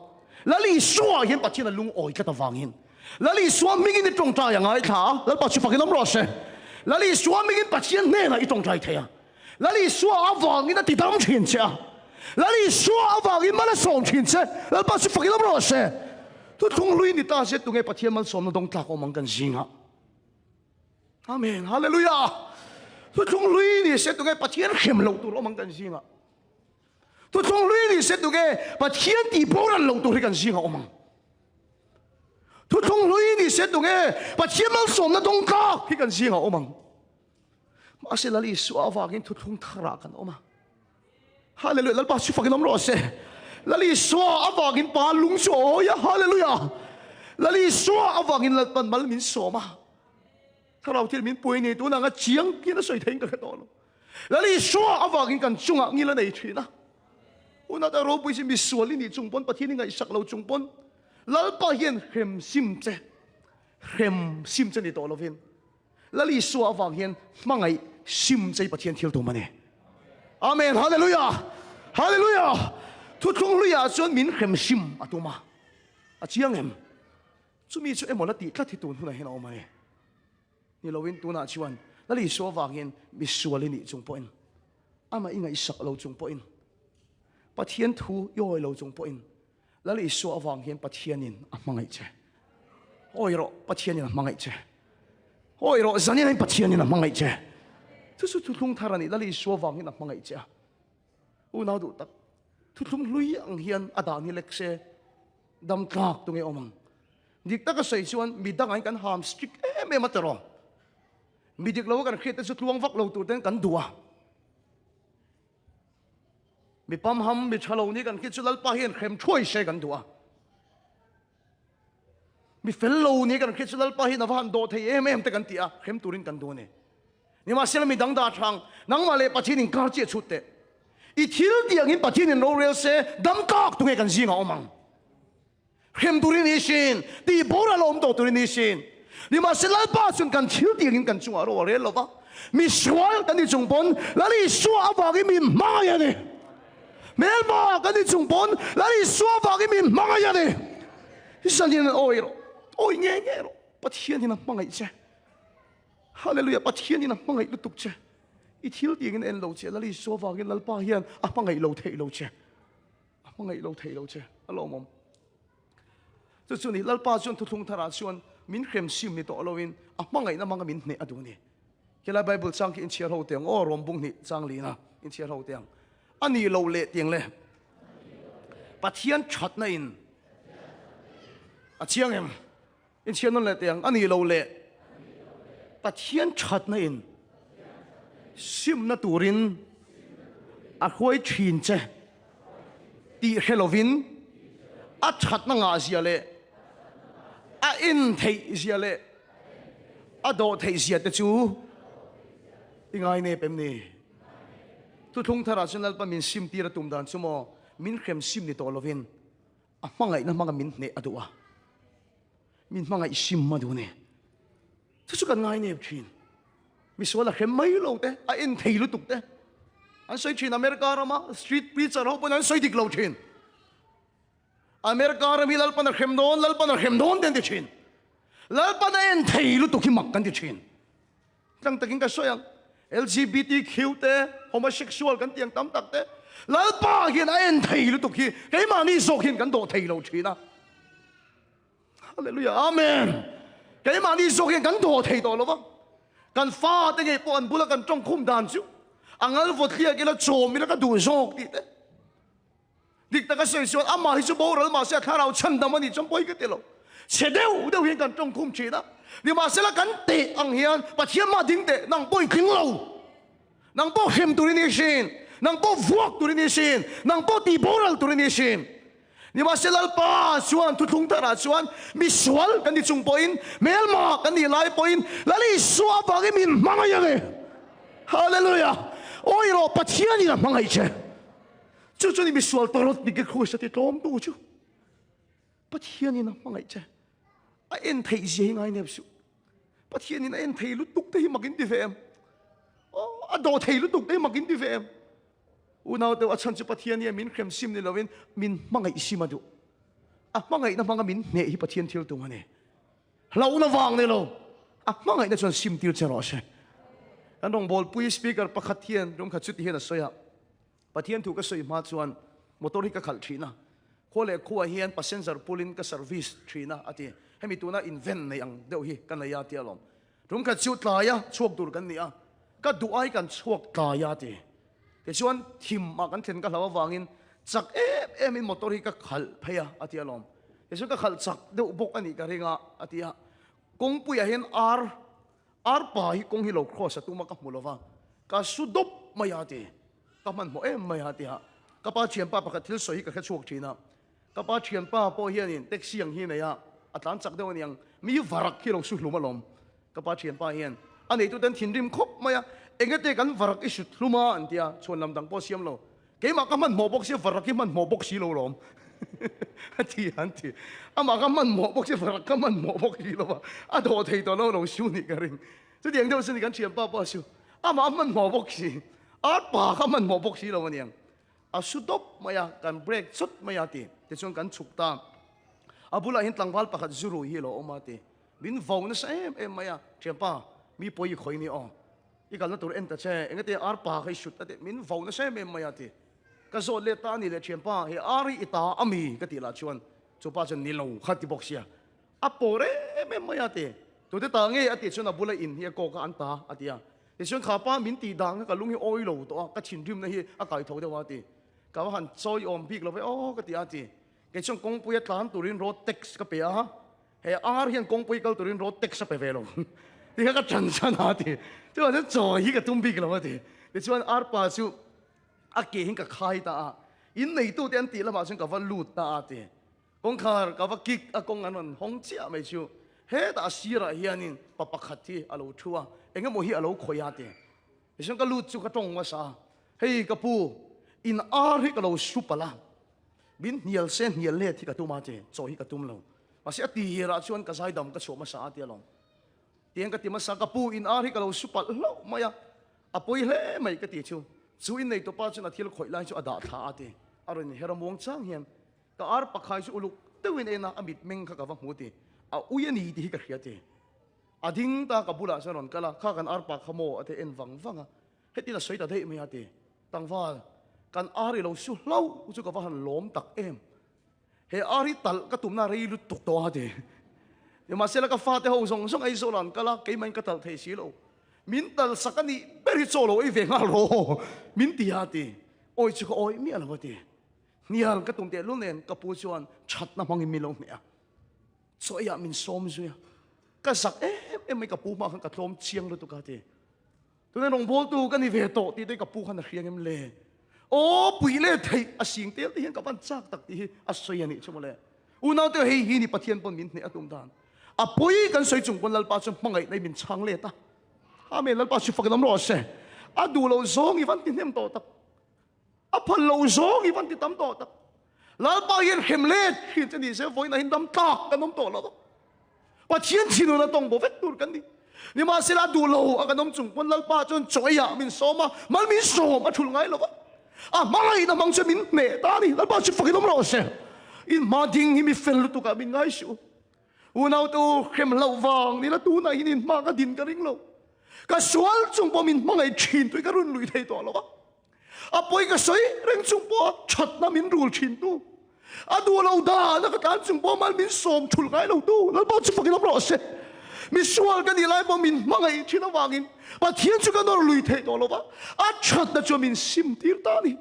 A: Lal Isua hian Pathian a lungawi tlat avangin Lal Isua hmingin i tawngtai a ngaithla a, Lalpa chu fakin awm rawh se. Lal Isua hmingin Pathian hnenah i tawngtai thei a, Lal Isua avangin a tidam thin che a, Lal Isua avangin mal a sawm thin che, Lalpa chu fakin awm rawh se. Thuthlung hlui ni ta se tunge Pathian malsawmna dawng tlak awm ang kan zingah. Amen. Hallelujah. Thuthlung hlui ni se tunge Pathian hrem loh tur awm ang kan zingah. Thuthlung hlui ni se tunge Pathian tih boral loh tur hi kan zingah awm ang. Thuthlung hlui ni se tunge Pathian malsawmna dawng tlak hi kan zingah awm ang. Mahse Lal Isua avangin thuthlung tharah kan awm a. Hallelujah, Lalpa chu fakin awm rawh se. Lal Isua avangin pa lung chu a awi a. Hallelujah. Lal Isua avangin Lalpan mal min sawm a. Thlarau thil min pui ni tun anga chiang hian a sawi theiin ka hre tawh lo. Lal Isua avangin kan chungah ngil a nei thin a. Unata ropui si misual i nih chung pawn Pathian i ngaihsak lo chung pawn Lalpa hian hrem sim che hrem sim che ni tawh lovin Lal Isua avang hian hmangaih sim chei Pathian thil tum a ni. Amen. Hallelujah. Hallelujah. Thuthlung hluiah chuan min hrem sim a tum a. A chiang em? Chumi chu emaw la tih tlat hi tun hunah hian a awm a ni. Ni loin tunah chuan Lal Isua avang hian misual i nih chung pawhin amah i ngaihsak lo chung pawhin Pathian thu i awi lo chung pawhin Lal Isua avang hian Pathianin a hmangaih che. Awi rawh, Pathianin a hmangaih che. Awi rawh, zanin hian Pathianin a hmangaih che. Chu chu thuthlung thar a ni, Lal Isua avangin a hmangaih che a. Unau duh tak, thuthlung hlui ang hian a dan hi lek se, dam tlak tu nge awm ang. Dik taka sawi chuan mi dangah hian kan ham strict em em a tiraw. Mi dik lo kan hriat te chu tluang vak lo tur ten kan duh a. Mi pamham, mi tha lo ni kan khi chu Lalpa hian hrem thuai se kan duh a. Mi fel lo ni kan khi chu Lalpa hian a va han dawh thei em em te kan ti a, hrem turin kan duh a ni. Nimahsela mi dang dah thang, nangmah leh Pathian inkar chiah chhut teh. I thil tih angin Pathian in rorel se, dam tak tunge kan zingah awm ang. Hrem turin i sin, tih boral a awm tawh turin i sin. Nimahse Lalpa chuan kan thil tiangin kan chungah ro a rel lo va, mi sual kan ni chung pawn Lal Isua avangin min hmangaih a ni. Hmelma kan ni chung pawn Lal Isua avangin min hmangaih a ni. Zanin an awi rawh, awi nge nge rawh, Pathianin a hmangaih che. Hallelujah, Pathianin a hmangaih lutuk che. I thil tiangin a en lo che, Lal Isua avangin Lalpa hian a hmangaih lo theih lo che. A hmangaih lo thei lo che, a lawmawm. Chu chu ni, Lalpa chuan thuthlung tharah chuan min hrem sim ni tawh loin a hmangaihna hmanga min hneh a duh ni. Khilai Bible chang khi inchhiar ho tiang aw, Rom bung hnih chang lina inchhiar ho tiang. A nih loh leh tiang le. Pathian thatna in a chiang em? Inchhiar nawn leh teh ang, a nih loh leh Pathian thatna in simna turin a hruai thin che tih hre lovin a thatna ngah zia leh a en theih zia leh a dawh theih zia te chu i ngai nep em ni? Thuthlung tharah chuan Lalpa min sim tir a tum dan chu maw min hrem sim ni tawh lovin A hmangaihna hmanga min hneh a duh a, min hmangaih sim a duh a ni. Chu chu kan ngai nep thin. Misual a hrem mai lo te, a en thei lutuk te. An sawi thin America rama street preacher ho pawn an sawi dik lo thin. America ram hi Lalpan a hrem dawn, Lalpan a hrem dawn te an ti thin. Lalpan a en thei lutuk hi mak kan ti thin. Tlang takin ka sawi ang, LGBTQ te, homosexual kan tih ang tam tak te, Lalpa hian a en thei lutuk hi keimahni zawk hian kan dawh thei lo thin a. Hallelujah, Amen. Keimahni zawk hian kan dawh thei tawh lo va. Kan fa te ngei pawh an bula kan tawngkhum dan chu a ngal vawt hliak ila chawm ila ka duh zawk tih te. Dik taka sawi chuan amah hi chu boral mahse a thlarau chhandam a nih chuan pawi ka ti lo. Chhe deuh deuh hian kan tawngkhum thin a. Nimahsela kan teh ang hian Pathian mah ding teh, nang pawh i tling lo. Nang pawh hrem tur i ni hrin. Nang pawh vuak tur i ni hrin. Nang pawh tih boral tur i ni hrin. Nimahse Lalpa chuan thuthlung tharah chuan misual kan ni chung pawhin, hmelma kan nih lai pawhin Lal Isua avangin min hmangaih a ni. Hallelujah! Awi rawh, Pathianin a hmangaih che. Chu chu ni misual tawrawt ni ke Krista ti tlawm tu chu. Pathianin a hmangaih che. A en theih zia hi ngai nep suh. Pathianin a en thei lutuk te hi mak in ti ve em? Oh, a dawh thei lutuk te hi mak in ti ve em? Unau te a chhan chu Pathian hian min hrem sim ni lovin min hmangaih sim a duh. A hmangaihna hmanga min hneh hi Pathian thil tum a ni. Hlauhna vang ni lo, a hmangaihna chuan sim tir che rawh se. Kan rawngbawlpui speaker pakhat hian rum khat chuti hian a sawi a, Pathian thu ka sawi hma chuan motor hi ka khalh thin a, khua leh khuaah hian passenger pulin ka service thin a, a ti. Hemi tuna invent nei ang deuh hi ka nei a tia lawm. Tum khat chu tlaia chhuak tur kan ni a, ka duh ai kan chhuak tlai a ti. Tichuan thim ah kan thlen ka hlau avangin chak em em in motor hi ka khalh phei a, a ti alawm. Tichuan ka khalh chak deuh bawk a nih ka ring a, a ti a. Kawngpuiah hian ar, ar pa hi kawng hi lo cross a tum a ka hmu lo va, ka su dawp mai a, a ti. Ka hmanhmawh em mai a, a ti a. Ka pa thianpa pakhat thil sawi hi ka hre chhuak thin a. Ka pa thianpa pawh hianin taxi ang hi nei a, a tlan chak deuh a niang, mi varak hi lo su hlum alawm. Ka pa thianpa hian a neituten thinrim khawp mai a, engate kan varak i sut hlum a an ti a, chhuan lam dang pawh siam lo. Keimah ka hmanhmawh bawk sia varak hi hmanhmawh bawk si lo lawm a ti a an ti. Amah ka hmanhmawh bawk sia varak ka hmanhmawh bawk si lo a, a dawh thei tawh lo lo su nih ka ring. Chutiang deuh chu ni kan thianpa pawh a su, amah a hmanhmawh bawk si, arpa kha hmanhmawh bawk si lo a niang. A su dawp mai a, kan break chawt mai a ti. Tichuan kan chhuk ta. A bulah hian tlangval pakhat zu rui hi a lo awm a ti. Min vo nasa em em mai a, Thianpa, mi pawi i khawi ni aw. I kalna tur en ta che, engati ar pa kha i sut a ti. Min vo nasa em em mai a ti. Ka zawt let ta a ni le thianpa, he ar hi i ta a mi ka tih lah chuan chu pa chuan ni lo kha ti bawk sia. A pawr em em mai a ti. Tute ta nge a tih chuan a bula in hi a kawk a an ta a ti a. Tichuan kha pa min tih dan kha ka lung hi awi lo tawh a, ka thinrimna hi a kai tho deuh a ti. Ka va han chawi awm bik lo ve aw ka ti a ti. Kei chuan kawngpuia tlan turin road tax ka pe a, he ar hian kawngpui kal turin road tax a pe ve lo. Ti kha ka ṭan chan a ti. Chuan chuan chawi hi ka tum bik lo a ti. Tichuan ar pa chu a ke hin ka khai ta a, in neitute an tih lamah chuan ka va lut ta a ti. Kawngkhar ka va kik a kawng an rawn hawng chiah mai chu hetah a sirah hianin pa pakhat hi a lo thu a, eng emaw hi a lo khawih a ti. Tichuan ka lut chu ka tawng hmasa a, hei ka pu, in ar hi ka lo su palh a, min hnial se hnial let hi ka tum a ti, chaw hi ka tum lo. Mahse a tirah chuan ka zaidam ka chhuah hmasa a ti alawm. Tiang ka ti hmasa, ka pu, in ar hi ka lo su palh hlauh mai a, a pawi hle mai ka ti chu. Chu in neitupa chuan a thil khawih lai chu a dah thla a ti. A rawn inher a muang chang hian Ka ar pakhai chu uluk deuhin en a, a mitmeng kha ka va hmu ti. A ui a ni tih hi ka hria ti. A ding ta ka bulah chuan rawn kal a, kha kan ar pa kha maw a ti en vang vang a. Hetin a sawi ta daih mai a ti. Tlangval, kan ar i lo su hlauh chu ka va han lawm tak em. He ar hi talh ka tumna rei lutuk tawh a ti. Nimahsela ka fate ho zawng zawng Aizawl ah an kal a, keimahin ka talh thei si lo. Min talh sak a nih ber hi chaw lo ei ve nghal rawh min ti a ti. Awi chu ka awi miah lo a ti. Hnial ka tum tehlul nen ka pu chuan thatna hmangin min lo hneh a, chaw eiah min sawm zui a, ka zak em em mai ka pu hma khan ka tlawm chiang lutuk a ti. Tuna rawngbawltu ka ni ve tawh tih te ka pu khan a hria ngem le? Aw pui leh theih a sing tel te hian ka van chak tak tih hi a sawi a nih chu mawle. Unaute hei hi ni Pathian pawn min hneh a tum dan. A pui kan sawi chung pawn Lalpa chuan hmangaihna in min chhang let a. Amen Lalpa chu fak in awm rawh se. A duh loh zawng i van ti hnem tawh tak. A phal lo zawng i van ti tam tawh tak. Lalpa hian hrem let thin che ni se vawiin ah hian dam tlak kan awm tawh lo. Pathian thinun a tawng bo vek tur kan ni. Nimahsela a duh lo a kan awm chung pawn Lalpa chuan chaw ei ah min sawm a, mal min sawm a thul ngai lo va. A hmangaihna hmang chuan min hneh ta a ni. Lalpa chu fakin awm rawh se. In hma ding hi mi fel lutuk ah min ngai suh u. Unaute u, hrem hlauh vang nila tunah hian in hma ka din ka ring lo. Ka sual chung pawh min hmangaih thin tui ka run lui thei tawh lo va. A pawi ka sawi reng chung pawha thatna min rul thin tu, a duh lo dana ka tlan chung pawha mal min sawm thul ngai lo tu Lalpa chu fakin awm rawh se. Misual ka nih lai pawh min hmangaih thin avangin Pathian chu ka nawr lui theih tawh lo va, a thatna chuan min sim tir ta a ni.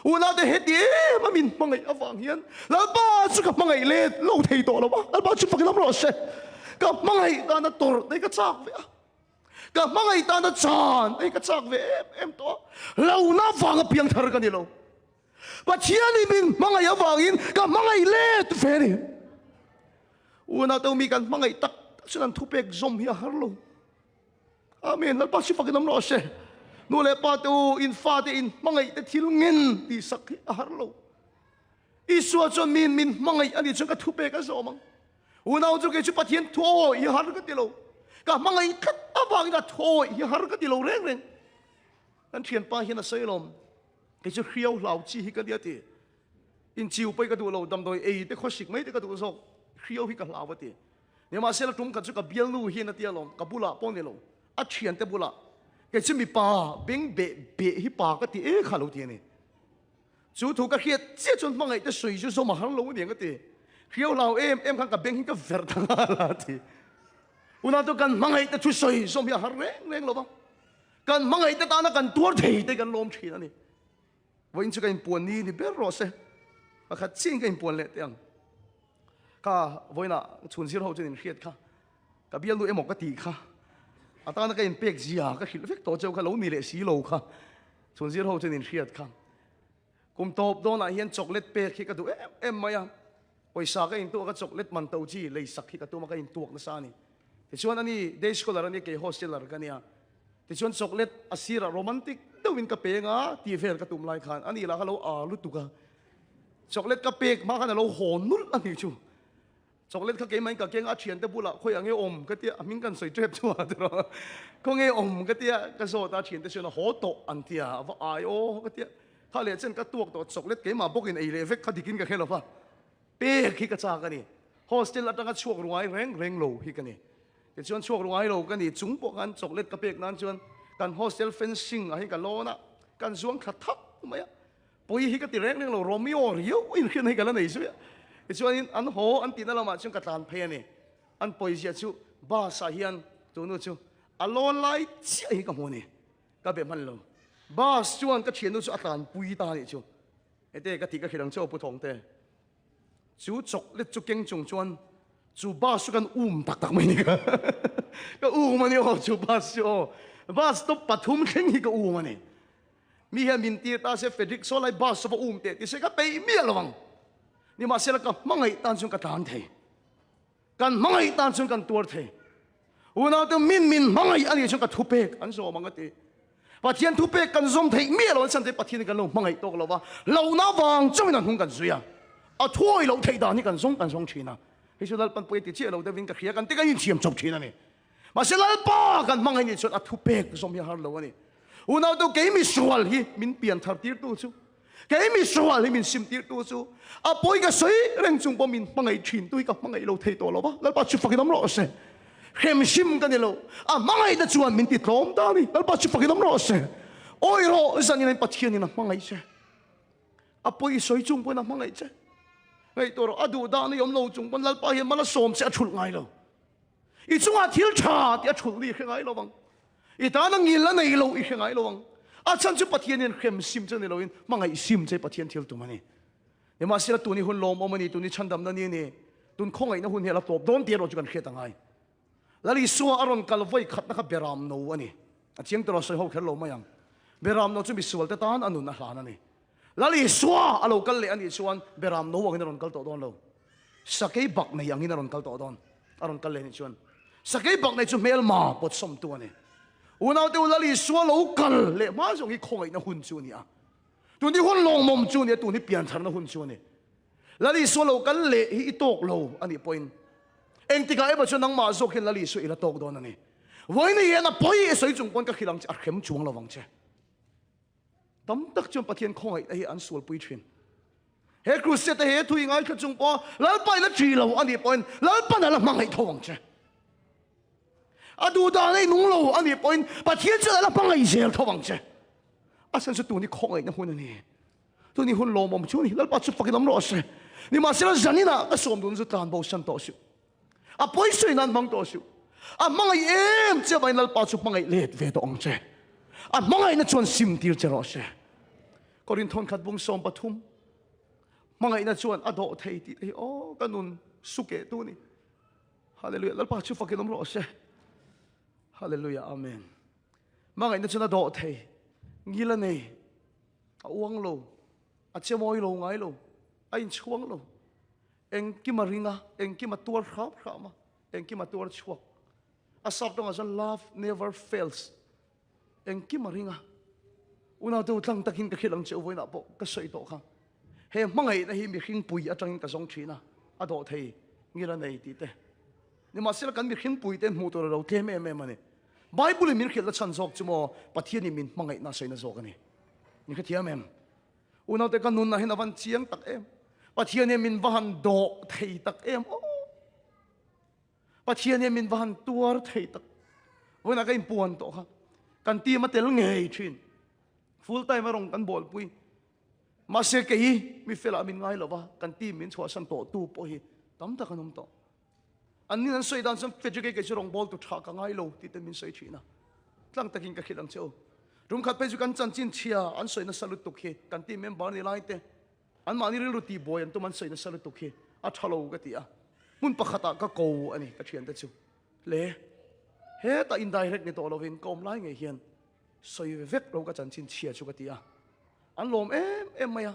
A: Unaute heti em a min hmangaih avang hian Lalpa chu ka hmangaih let lo thei tawh lo va, Lalpa chu fakin awm rawh se. Ka hmangaih tana tawrh te ka chak ve a. Ka hmangaih tana chan hei ka chak ve em em tawh a, hlauhna vanga piang thar ka ni lo. Pathianin min hmangaih avangin ka hmangaih let ve a ni. Unau mi kan hmangaih tak tak chuan an thupek zawm hi a har lo. Amen. Lalpa si fakin awm rawh se. Nu leh pa te u, in fate in hmangaih te thil ngen tih sak hi a har lo. Isua chuan min min hmangaih a nih chuan ka thupek a zawm ang. Unau chu kei chu Pathian thuawi hi har ka ti lo. Ka hmangaih tlat avangin a thuawi hi har ka ti lo reng reng. Kan thianpa hian a sawi alawm, kei chu hriau hlau chi hi ka nia ti. Inchiu pawh hi ka duh lo, damdawi ei te khawsik mai te ka duh zawk, hriau hi ka hlau a ti. Nimahsela tum khat chu ka bialnu hian a ti alawm, ka bulah pawh ni lo, a thiante bulah, kei chu mipa beng beh beh hi pa ka ti e kha lo ti a ni. Chu thu ka hriat chiah chuan hmangaih te sawi chu zawm a har lo aniang a ti. Hriau hlau em em khan ka beng hi ka verh ta nghal a ti. Unau chu kan hmangaih te thu sawi zawm hi a har reng reng lo va, kan hmangaih te tana kan tuar thei te kan lawm thin a ni. Vawiin chu ka inpuan ni ni ber rawh se, pakhat chiahin ka inpuan leh teh ang. Ka vawiinah chhun zir ho chuan inhriat kha, ka bialnu emaw ka tih kha, a tana ka inpek zia ka hrilh vek tawh cheu kha lo ni leh si lo kha, chhun zir ho chuan inhriat kha. Kum tawp dawnah hian chocolate pek hi ka duh em em mai a, pawisa ka intuak a chocolate man to chi lei sak hi ka tum a ka intuak nasa a ni. Tichuan ani day scholar a nia kei hosteler ka nia. Tichuan chocolate a sirah romantic deuhin ka peng a tih vel ka tum lai khan ani lah kha lo aa lutuk a. Chocolate ka pek hma khan a lo haw nulh a nih chu. Chocolate kha keimah in ka keng a, a thiante bulah khawi ang nge awm ka tia, a hming kan sawi tep chu a tiraw. Khaw nge awm ka tia, ka zawt a, a thiante chuan a haw tawh an tia, a va ai aw ka tia. Kha leh chen ka tuak tawh chocolate keimah bawkin ei leh vek kha dikin ka hre lo va. Pek hi ka chak a ni. Hostel atanga chhuak ru ngai reng reng lo hi ka ni. Tichuan chhuak ru ngai lo ka ni chung pawh khan chocolate ka pek nan chuan kan hostel fencing ah hian ka lawn a, kan zuang thla thak mai a. Pawi hi ka ti reng reng lo, Romeo riau inhriatna hi ka la nei zui a. Tichuanin an haw an tihna lamah chuan ka tlan phei a ni. An pawizia chu bus ah hian tunu chu a lawn lai chiah hi ka hmu a ni. Ka be hman lo. Bus chuan ka thiannu chu a tlanpui ta a nih chu. Hete ka tih ka hrilh ang che aw Pu Thawngte. Chu chocolate chu keng chung chuan chu bus chu kan um tak tak mai ni ka. Ka um a ni aw chu bus chu aw. Bus stop pathum thleng hi ka um a ni. Mi hian min tir ta se Frederick saw lai bus chu va um teh ti se ka peih miah lo ang. Nimahsela ka hmangaih tan chuan ka tlan thei. Kan hmangaih tan chuan kan tuar thei. Unaute min min hmangaih a nih chuan ka thupek an zawm ang a ti. Pathian thupek kan zawm theih miah lo an chhan te Pathian kan lo hmangaih tawk lo va, lohna vang chauhin an hnung kan zui a. A thuawi loh theih dan hi kan zawng kan zawng thin a. Hei chu Lalpan pawi a ti chiah lo deuhin ka hria kan ti kan inthiam chawp thin a ni. Mahse Lalpa kan hmangaih nih chuan a thupek zawm hi a har lo a ni. Unaute kei misual hi min pian thar tirtu chu Kei misual hi min sim tirtu chu a pawi ka sawi reng chung pawh min hmangaih thin tu hi ka hmangaih lo thei tawh lo va, Lalpa chu fakin awm rawh se. Hrem hrim ka ni lo, a hmangaihna chuan min ti tlawm ta a ni, Lalpa chu fakin awm rawh se. Awi rawh zanin in Pathianin a hmangaih che, a pawi i sawi chung pawhin a hmangaih che. Ngaihtuah rawh, a duh dan i awm lo chung pawn Lalpa hian mal a sawm che a thulh ngai lo. I chungah thil tha tih a thulh ni i hre ngai lo vang. I tana ngil a nei lo i hre ngai lo ang. A chhan chu Pathian hian hrem sim che ni loin hmangaih sim che Pathian thil tum a ni. Nimahsela tun hi hun lawmawm a ni, tun hi chhandamna ni a ni, tun khawngaihna hun hi a la tawp dawn tih erawh chu kan hriat a ngai. Lal Isua a rawn kal vawi khatna kha Beram no a ni. A chiang tawh lo, sawi ho kher lo mai ang. Beram no chu misualte tan a nun a hlan a ni. Lal Isua a lo kal leh a nih chuan Beram no angin a rawn kal tawh dawn lo. Sakei bak nei angin a rawn kal tawh dawn. A rawn kal leh a nih chuan Sakei bak nei chu hmelma pawtsawmtu a ni. Unaute u Lal Isua lo kal leh hma zawng hi khawngaihna hun chu a ni a. Tun hi hun lawngmawm chu a ni a, tun hi piantharna hun chu a ni. Lal Isua lo kal leh hi i tawk lo a nih pawhin engtikah emaw chuan nangmah zawk hian Lal Isua i la tawk dawn a ni. Vawiin hian a pawi i sawi chung pawn ka hrilh ang che, a hrem chuang lo vang che. Tam tak chuan Pathian khawngaihna hi an sualpui thin. He Crusade he thu i ngaithla chung pawh Lalpa in a ṭi lo a nih pawhin Lalpan a la hmangaih tho ang che. A duh dan a inung lo a nih pawhin Pathian chuan a la hmangaih zel tho ang che. A chhan chu tun hi khawngaihna hun a ni. Tun hi hun lawmawm chu a ni. Lalpa chu fakin awm rawh se. Nimahsela zaninah ka sawm dun chu tlan bo san tawh suh. A pawi sawi nan hmang tawh suh. A hmangaih em che avangin Lalpa chu hmangaih let ve tawh ang che. A hmangaihna chuan sim tir che rawh se. Korin thawnkhat bung 13 Hmangaihna chuan a dawh thei tih te hi aw ka nun sukeh tu ni. Hallelujah. Lalpa chu fakin awm rawh se. Hallelujah. Amen. Hmangaihna chuan a dawh thei. Ngil a nei. A uang lo. A che mawi lo ngai lo. A inchhuang lo. Engkim a ring a, engkim a tuar hram hram a, engkim a tuar chhuak. A sap tawngah chuan love never fails. Engkim a ring a. Unaute u tlang takin ka hrilh ang che u vawiinah pawh ka sawi tawh kha. He hmangaihna hi mihring pui atangin ka zawng thin a, a dawh thei ngil a nei tih te. Nimahsela kan mihring pui te hmuh tur a lo tlem em em a ni. Bible in min hrilhna chhan zawk chu maw Pathianin min hmangaihna a sawina zawk a ni. Min hrethiam em? Unaute ka nunah hian a van chiang tak em? Pathian hian min va han dawh thei tak em aw! Pathian hian min va han tuar thei tak. Vawiinah ka inpuan tawh kha. Kan team a tel ngei thin. Full time a rawng kan bawlpui. Mahse kei mi felah min ngai lova, kan team min chhuahsan tawh tu pawh hi tam tak an awm tawh. An nin an sawi dan chuan Fedrick kei chu rawng bawl tu tha ka ngai lo tih te min sawi thin a. Tlang takin ka hrilh ang che u. Tum khat phei chu kan chanchin chhia an sawi nasa lutuk hi kan team member ni lai te anmahni rilru tihbuai an tum an sawi nasa lutuk hi a tha lo ka ti a. Hmun pakhatah ka ko a ni ka thiante chu. Le hetah indirect ni tawh lovin ka awm lai ngei hian sawi vek lo ka chanchin chhia chu ka ti a. An lawm em em mai a.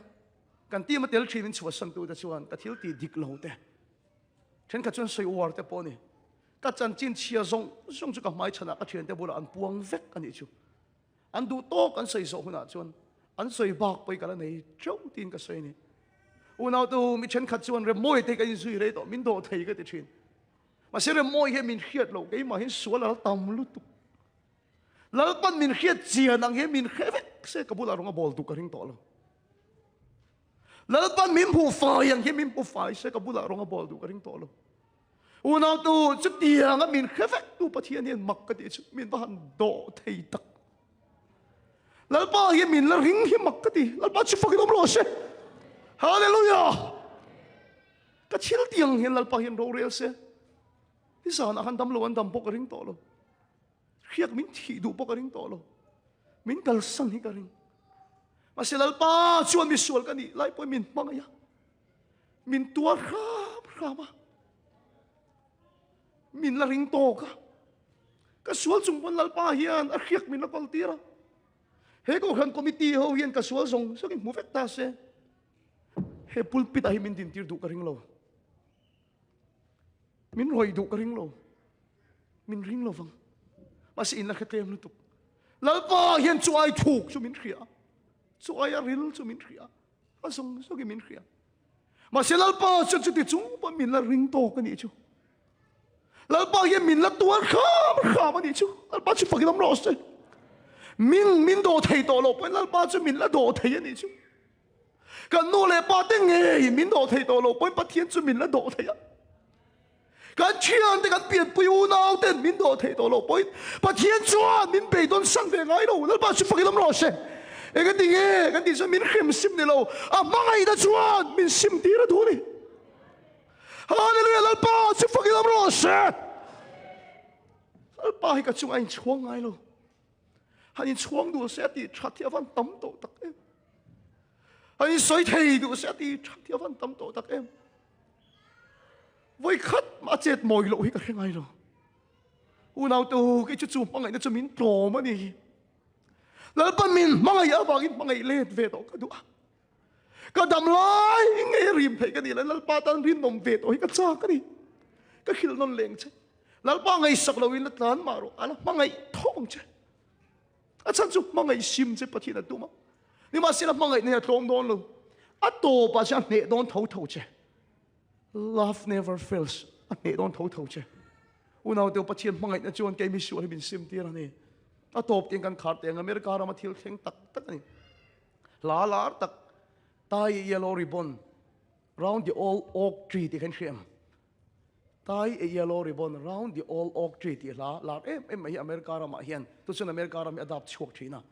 A: Kan team a tel thin in chhuahsan tute chuan ka thil tih dik lo te Thenkhat chuan sawi uar te pawh a ni. Ka chanchin chhia zawng zawng chu ka hmai chhanah ka thiante bulah an puang vek a nih chu. An duh tawk an sawi zawh hunah chuan an sawi bak pawh i ka la nei teuh tiin ka sawi a ni. Unautu mi thenkhat chuan Remmawi te hi kan inzui rei tawh, min dawh thei ka ti thin. Mahse Remmawi hian min hriat loh, keimah hian sual a la tam lutuk. Lalpan min hriat chian ang hian min hre vek se ka bulah rawng a bawl duh ka ring tawh lo. Lalpan min hmuh fai ang hi min hmu fai se ka bulah rawng a bawl duh ka ring tawh lo. Unautu chutianga min hre vek tu Pathian hian mak ka tih chu min va han dawh thei tak. Lalpa hi min la ring hi mak ka ti. Lalpa chu fakin awm rawh se. Hallelujah! Ka thil tiang hian Lalpa hian rorel se. Ni zanah khan dam lo an dam pawh ka ring tawh lo. Hriak min thih duh pawh ka ring tawh lo. Min kalsan hi ka ring. Mahse Lalpa chuan misual ka nih lai pawhin min hmangaih a. Min tuar hram hram a. Min la ring tawk a. Ka sual chung pawn Lalpa hian a hriak min la kawl tir a. He kohhran committee ho hian ka sual zawng zawng in hmu vek ta se. He pulpit ah hi min din tir duh ka ring lo. Min rawih duh ka ring lo. Min ring lo vang. Mahse in la hre tlem lutuk. Lalpa hian chu ai thuk chu min hria. Chu ai a ril chu min hria. A zawng zawngin min hria. Mahse Lalpa chuan chuti chung pawh min la ring tawk a nih chu. Lalpa hian min la tuar kham kham a nih chu. Lalpa chu fakin awm rawh se. Min min dawh thei tawh lo pawhin Lalpa chu min la dawh thei a nih chu. Kan nu leh pa te ngei min dawh thei tawh lo pawhin Pathian chu min la dawh thei a. Kan thiante kan pianpui unau ten min dawh thei tawh lo pawhin Pathian chuan min beidawn san ve ngai lo. Lalpa chu fakin awm rawh se. Eng ti nge kan tih chuan min hrem sim ni lo. A hmangaihna chuan min sim tir a duh a ni. Hallelujah Lalpa chu fakin awm rawh se. Lalpa hi ka chungah a inchhuang ngai lo. Han inchhuang duh se a tih that hi a van tam tawh tak em. Han insawi thei duh se a tih that hi a van tam tawh tak em. Vawi khat mah a chet mawi loh hi ka hre ngai lo. Unau te u, kei chu chu hmangaihna chu min tlawm a ni. Lalpan min hmangaih avangin hmangaih let ve tawh ka duh a. Ka dam lai ngei rim theih ka nih lai Lalpa tan rinawm ve tawh hi ka chak a ni. Ka hrilh nawn leng che. Lalpa ngaihsak loin la tlan mah rawh, a la hmangaih tho ang che. A chhan chu hmangaih sim che Pathian a tum a. Nimahsela hmangaihna hi a tlawm dawn lo. A tawpah chuan a hneh dawn tho tho che. Love never fails. A hneh dawn tho tho che. Unaute Pathian hmangaihna chuan kei misual hi min sim tir a ni. A tawp tiang kan khar teng America rama thil thleng tak tak a ni. Hla lar tak Tie a yellow ribbon round the old oak tree tih kha in hria em? Tie a yellow ribbon round the old oak tree tih hla lar em em mai hi America ramah hian tu chuan America ram hi a dap chhuak thin a.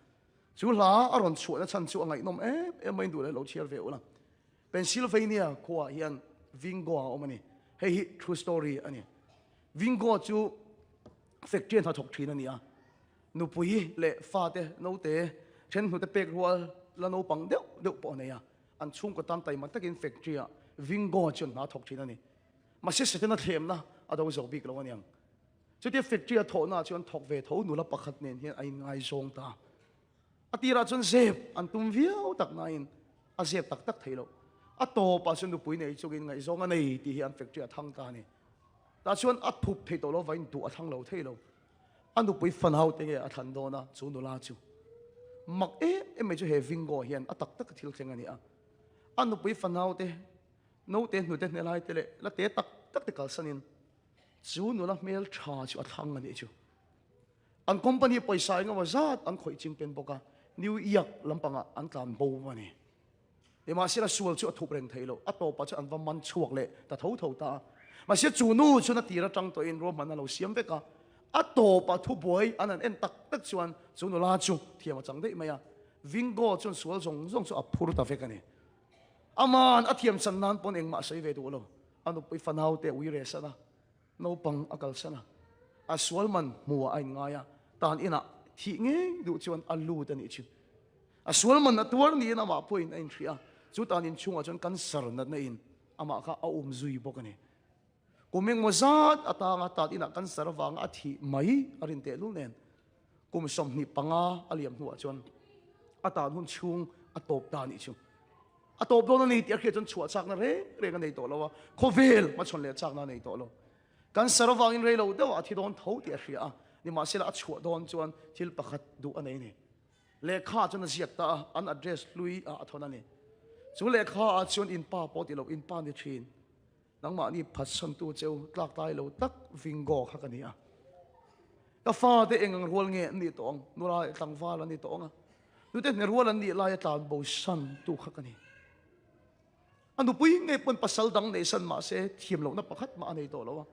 A: Chu hla a rawn chhuahna chhan chu a ngaihnawm em em mai in duh leh lo chhiar ve ula. Pennsylvania khuaah hian Vingo a awm a ni. Hei hi true story a ni. Vingo chu factory a hnathawk thin a ni a. Nupui leh fate naute then hnute pek rual la naupang deuh deuh pawh a nei a. An chhungkaw tan taima takin factory ah Vingo chuan hna a thawk thin a ni. Mahse Setana thlemna a do zo bik lo a niang. Chutia factory a thawhna ah chuan thawk ve tho nula pakhat nen hian a inngaizawng ta. A tirah chuan zep an tum viau tak nain a zep tak tak thei lo. A tawpah chuan nupui nei chungin ngaihzawng a nei tih hi an factory a thang ta a ni. Tah chuan a thup thei tawh lo vain duh a thlang lo thei lo. A nupui fanau te nge a thlan dawn a chu nula chu. Mak em em mai chu he Vingo hian a tak taka thil thleng a ni a. A nupui fanau te, naute hnute hnelai te leh la te tak tak te kalsanin chu nula hmel tha chu a thlang a nih chu. An company pawisa engemaw zat an khawih ching pen bawk a, New York lampangah an tlan bo a ni. Nimahsela sual chu a thup reng thei lo, a tawpah chuan an va man chhuak leh ta tho tho ta a. Mahse chu nu chuan a tir atang tawhin ruahman a lo siam vek a, a tawpah thubuai an han en tak tak chuan chu nula chu thiam a chang daih mai a, Vingo chuan sual zawng zawng chu a phur ta vek a ni. Aman a thiam chan nan pawn engmah a sawi ve duh lo, a nupui fanau te a ui reh san a, naupang a kalsan a, a sual man hmuh ah a inngai a, tan inah thih ngei duh chuan a lut a nih chu. A sual man a tuar niin amah pawhin a inhria a, chu tan inchhungah chuan cancer natna in amah kha a um zui bawk a ni. Kum engmaw zat atanga tan inah cancer avanga a thih mai a rin tehlul nen kum 25 a liam hnuah chuan a tan hun chhung a tawp ta a nih chu. A tawp dawn a ni tih a hriat chuan chhuah chakna reng reng a nei tawh lo a, khawvel hmachhawn leh chakna a nei tawh lo. Cancer avangin rei lo deuhah a thi dawn tho tih a hria a, nimahsela a chhuah dawn chuan thil pakhat duh a nei a ni. Lehkha chuan a ziak ta a, an address hlui ah a thawn a ni. Chu lehkha ah chuan in pa pawh ti lo, in pa ni thin. Nangmahni phatsantu cheu tlak tlai lo tak Vingo kha ka ni a. Ka fate eng ang rual nge an nih tawh ang, nula leh tlangval an ni tawh ang a. Nute hne rual an nih laia tlan bo san tu kha ka ni. A nupui ngei pawn pasal dang nei san mah se thiam lohna pakhat mah a nei tawh lo a.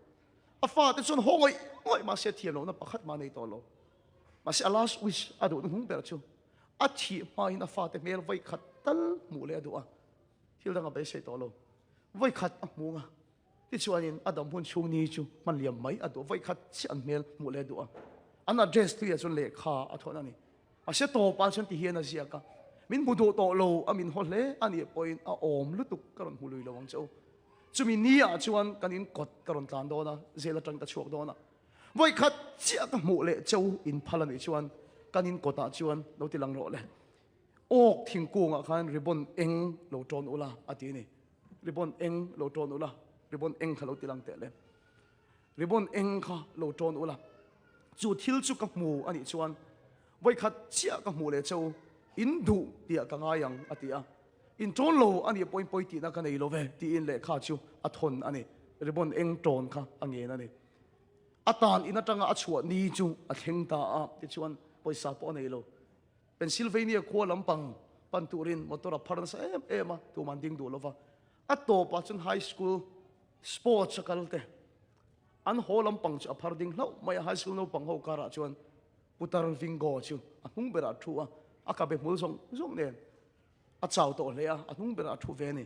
A: A fate chuan haw ngawih ngawih mah se thiam lohna pakhat mah a nei tawh lo. Mahse a last wish a duhna hnung ber chu a thih hmain a fate hmel vawi khat tal hmuh leh a duh a, thil dang a beisei tawh lo. Vawi khat a hmu ang a, tichuanin a dam hun chhung ni chu hman liam mai a duh a, vawi khat chiah an hmel hmuh leh a duh a. An address tuiah chuan lehkha a thawn a ni. Mahse tawpah chuan ti hian a ziak a, Min hmu duh tawh lo a min haw hle a nih pawhin a awm lutuk ka rawn hmu lui lo ang che u. Chumi niah chuan kan in kawt ka rawn tlan dawn a, zel atang ka chhuak dawn a. Vawi khat chiah ka hmuh leh cheu in phal a nih chuan kan in kawtah chuan lo ti lang rawh le. Awk thingkungah khan ribbon eng lo tawn ula a ti a ni. Ribbon eng lo tawn ula, ribbon eng kha lo ti lang teh le. Ribbon eng kha lo tawn ula. Chu thil chu ka hmu a nih chuan vawi khat chiah ka hmuh leh cheu in duh tiah ka ngai ang a ti a. In tawn lo a nih pawhin pawi tihna ka nei lo ve tiin lehkha chu a thawn a ni. Ribbon eng tawn kha a ngen a ni. A tan in atanga a chhuah ni chu a thleng ta a, tichuan pawisa pawh a nei lo. Pennsylvania khua lampang pan turin motor a phar nasa em em a, tumah an ding duh lova. A tawpah chuan high school sports a kal te, an haw lampang chu a phar ding hlauh mai a, high school naupang ho karah chuan Putar Vingo chu a hnung berah a thu a, a kabe hmul zawng zawng nen a chau tawh hle a, a hnung berah a thu ve a ni.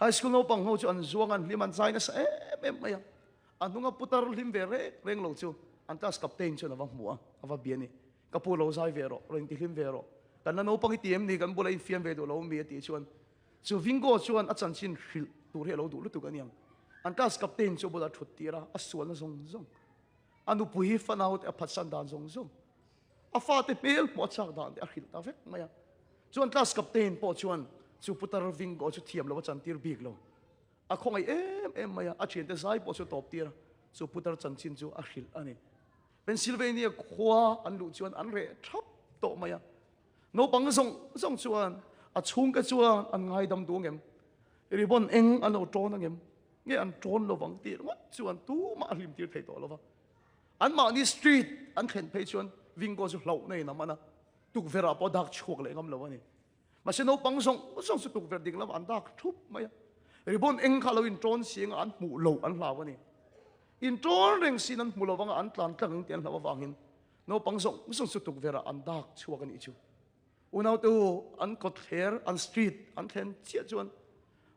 A: High school naupang ho chu an zuang an hlim an zai nasa em em mai a. A hnunga putar hlim ve reng reng lo chu an class captain chuan a va hmu a, a va bia a ni. Ka pu lo zai ve rawh, rawn intihlim ve rawh. Kan la naupang i ti em ni, kan bula infiam ve duh lo mi a tih chuan chu Vingo chuan a chanchin hrilh tur hi a lo duh lutuk a niang. An class captain chu a bulah thut tir a, a sualna zawng zawng, a nupui fanau te a phatsan dan zawng zawng, A fate hmel hmuh a chak dan te a hrilh ta vek mai a. Chuan class captain pawh chuan chu putar Vingo chu thiam lo a chantir bik lo. A khawngaih em em mai a, a thiante zai pawh chu a tawp tir a, chu putar chanchin chu a hrilh a ni. Pennsylvania khua an luh chuan an reh thap tawh mai a. Naupang zawng zawng chuan a chhungte chuan an ngaidam duh angem? Ribbon eng an lo tawn angem? Nge an tawn lovang tih ringawt chuan tumah a hlim tir thei tawh lova. Anmahni street an thlen phei chuan Vingo chu hlauh na in a man a, tukverh ah pawh dak chhuak leh ngam lo a ni. Mahse naupang zawng zawng chu tukverh ding lamah an dak thup mai a, ribbon eng kha lo intawn si anga an hmuh loh an hlau a ni. Intawn reng siin an hmu lo anga an tlan tlang ang tih an hlauh avangin naupang zawng zawng chu tukverh ah an dak chhuak a nih chu. Unaute u, an kawtthler, an street an thlen chiah chuan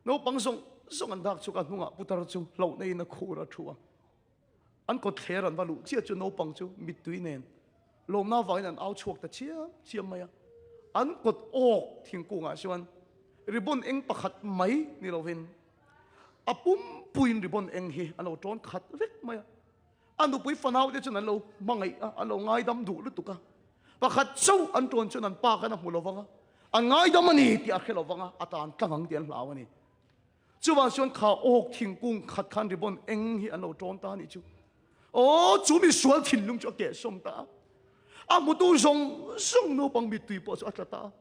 A: naupang zawng zawng an dak chhuak a, hnungah putar chu hlauhna in a khur a thu a. An kawtthler an va luh chiah chu naupang chu mittui nen lawmna avangin an au chhuak ta chiam chiam mai a. An kawt awk thingkungah chuan ribbon eng pakhat mai ni lovin a pumpuiin ribbon eng hi an lo tawn khat vek mai a. A nupui fanau te chuan an lo hmangaih a, an lo ngaidam duh lutuk a. Pakhat chauh an tawn chuan an pa khan a hmu lovang a, an ngaidam a ni tih a hre lovang a, a tan tlang ang tih an hlau a ni. Chuvang chuan kha awk thingkung khat khan ribbon eng hi an lo tawn ta a nih chu. Aw, chu misual thinlung chu a kehsawm ta a. A hmutu zawng zawng naupang mittui pawh chu a tla ta a.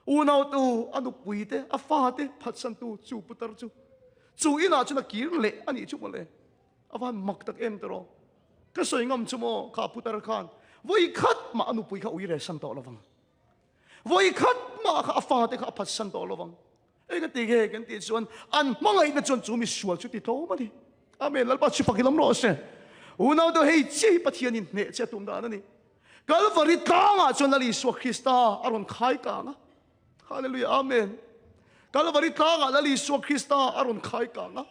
A: Unautu, a nupui te, a fa te phatsantu chu putar chu chu inah chuan a kir leh a nih chu mawle. A van mak tak em tawh. Ka sawi ngam chu maw kha putar khan vawi khat mah a nupui kha ui reh san tawh lovang. Vawi khat mah kha a fa te kha a phatsan tawh lovang. Eng ka ti nge kan tih chuan an hmangaihna chuan chu misual chu ti tlawm a ni. Amen. Lalpa chu fak i lam rawh se. Unau te hei chiah hi Pathianin hneh che a tum dan a ni. Kalvari tlangah chuan Lal Isua Krista a rawn khai kang a. Hallelujah. Amen. Kalvari tlangah Lal Isua Krista a rawn khai kang a.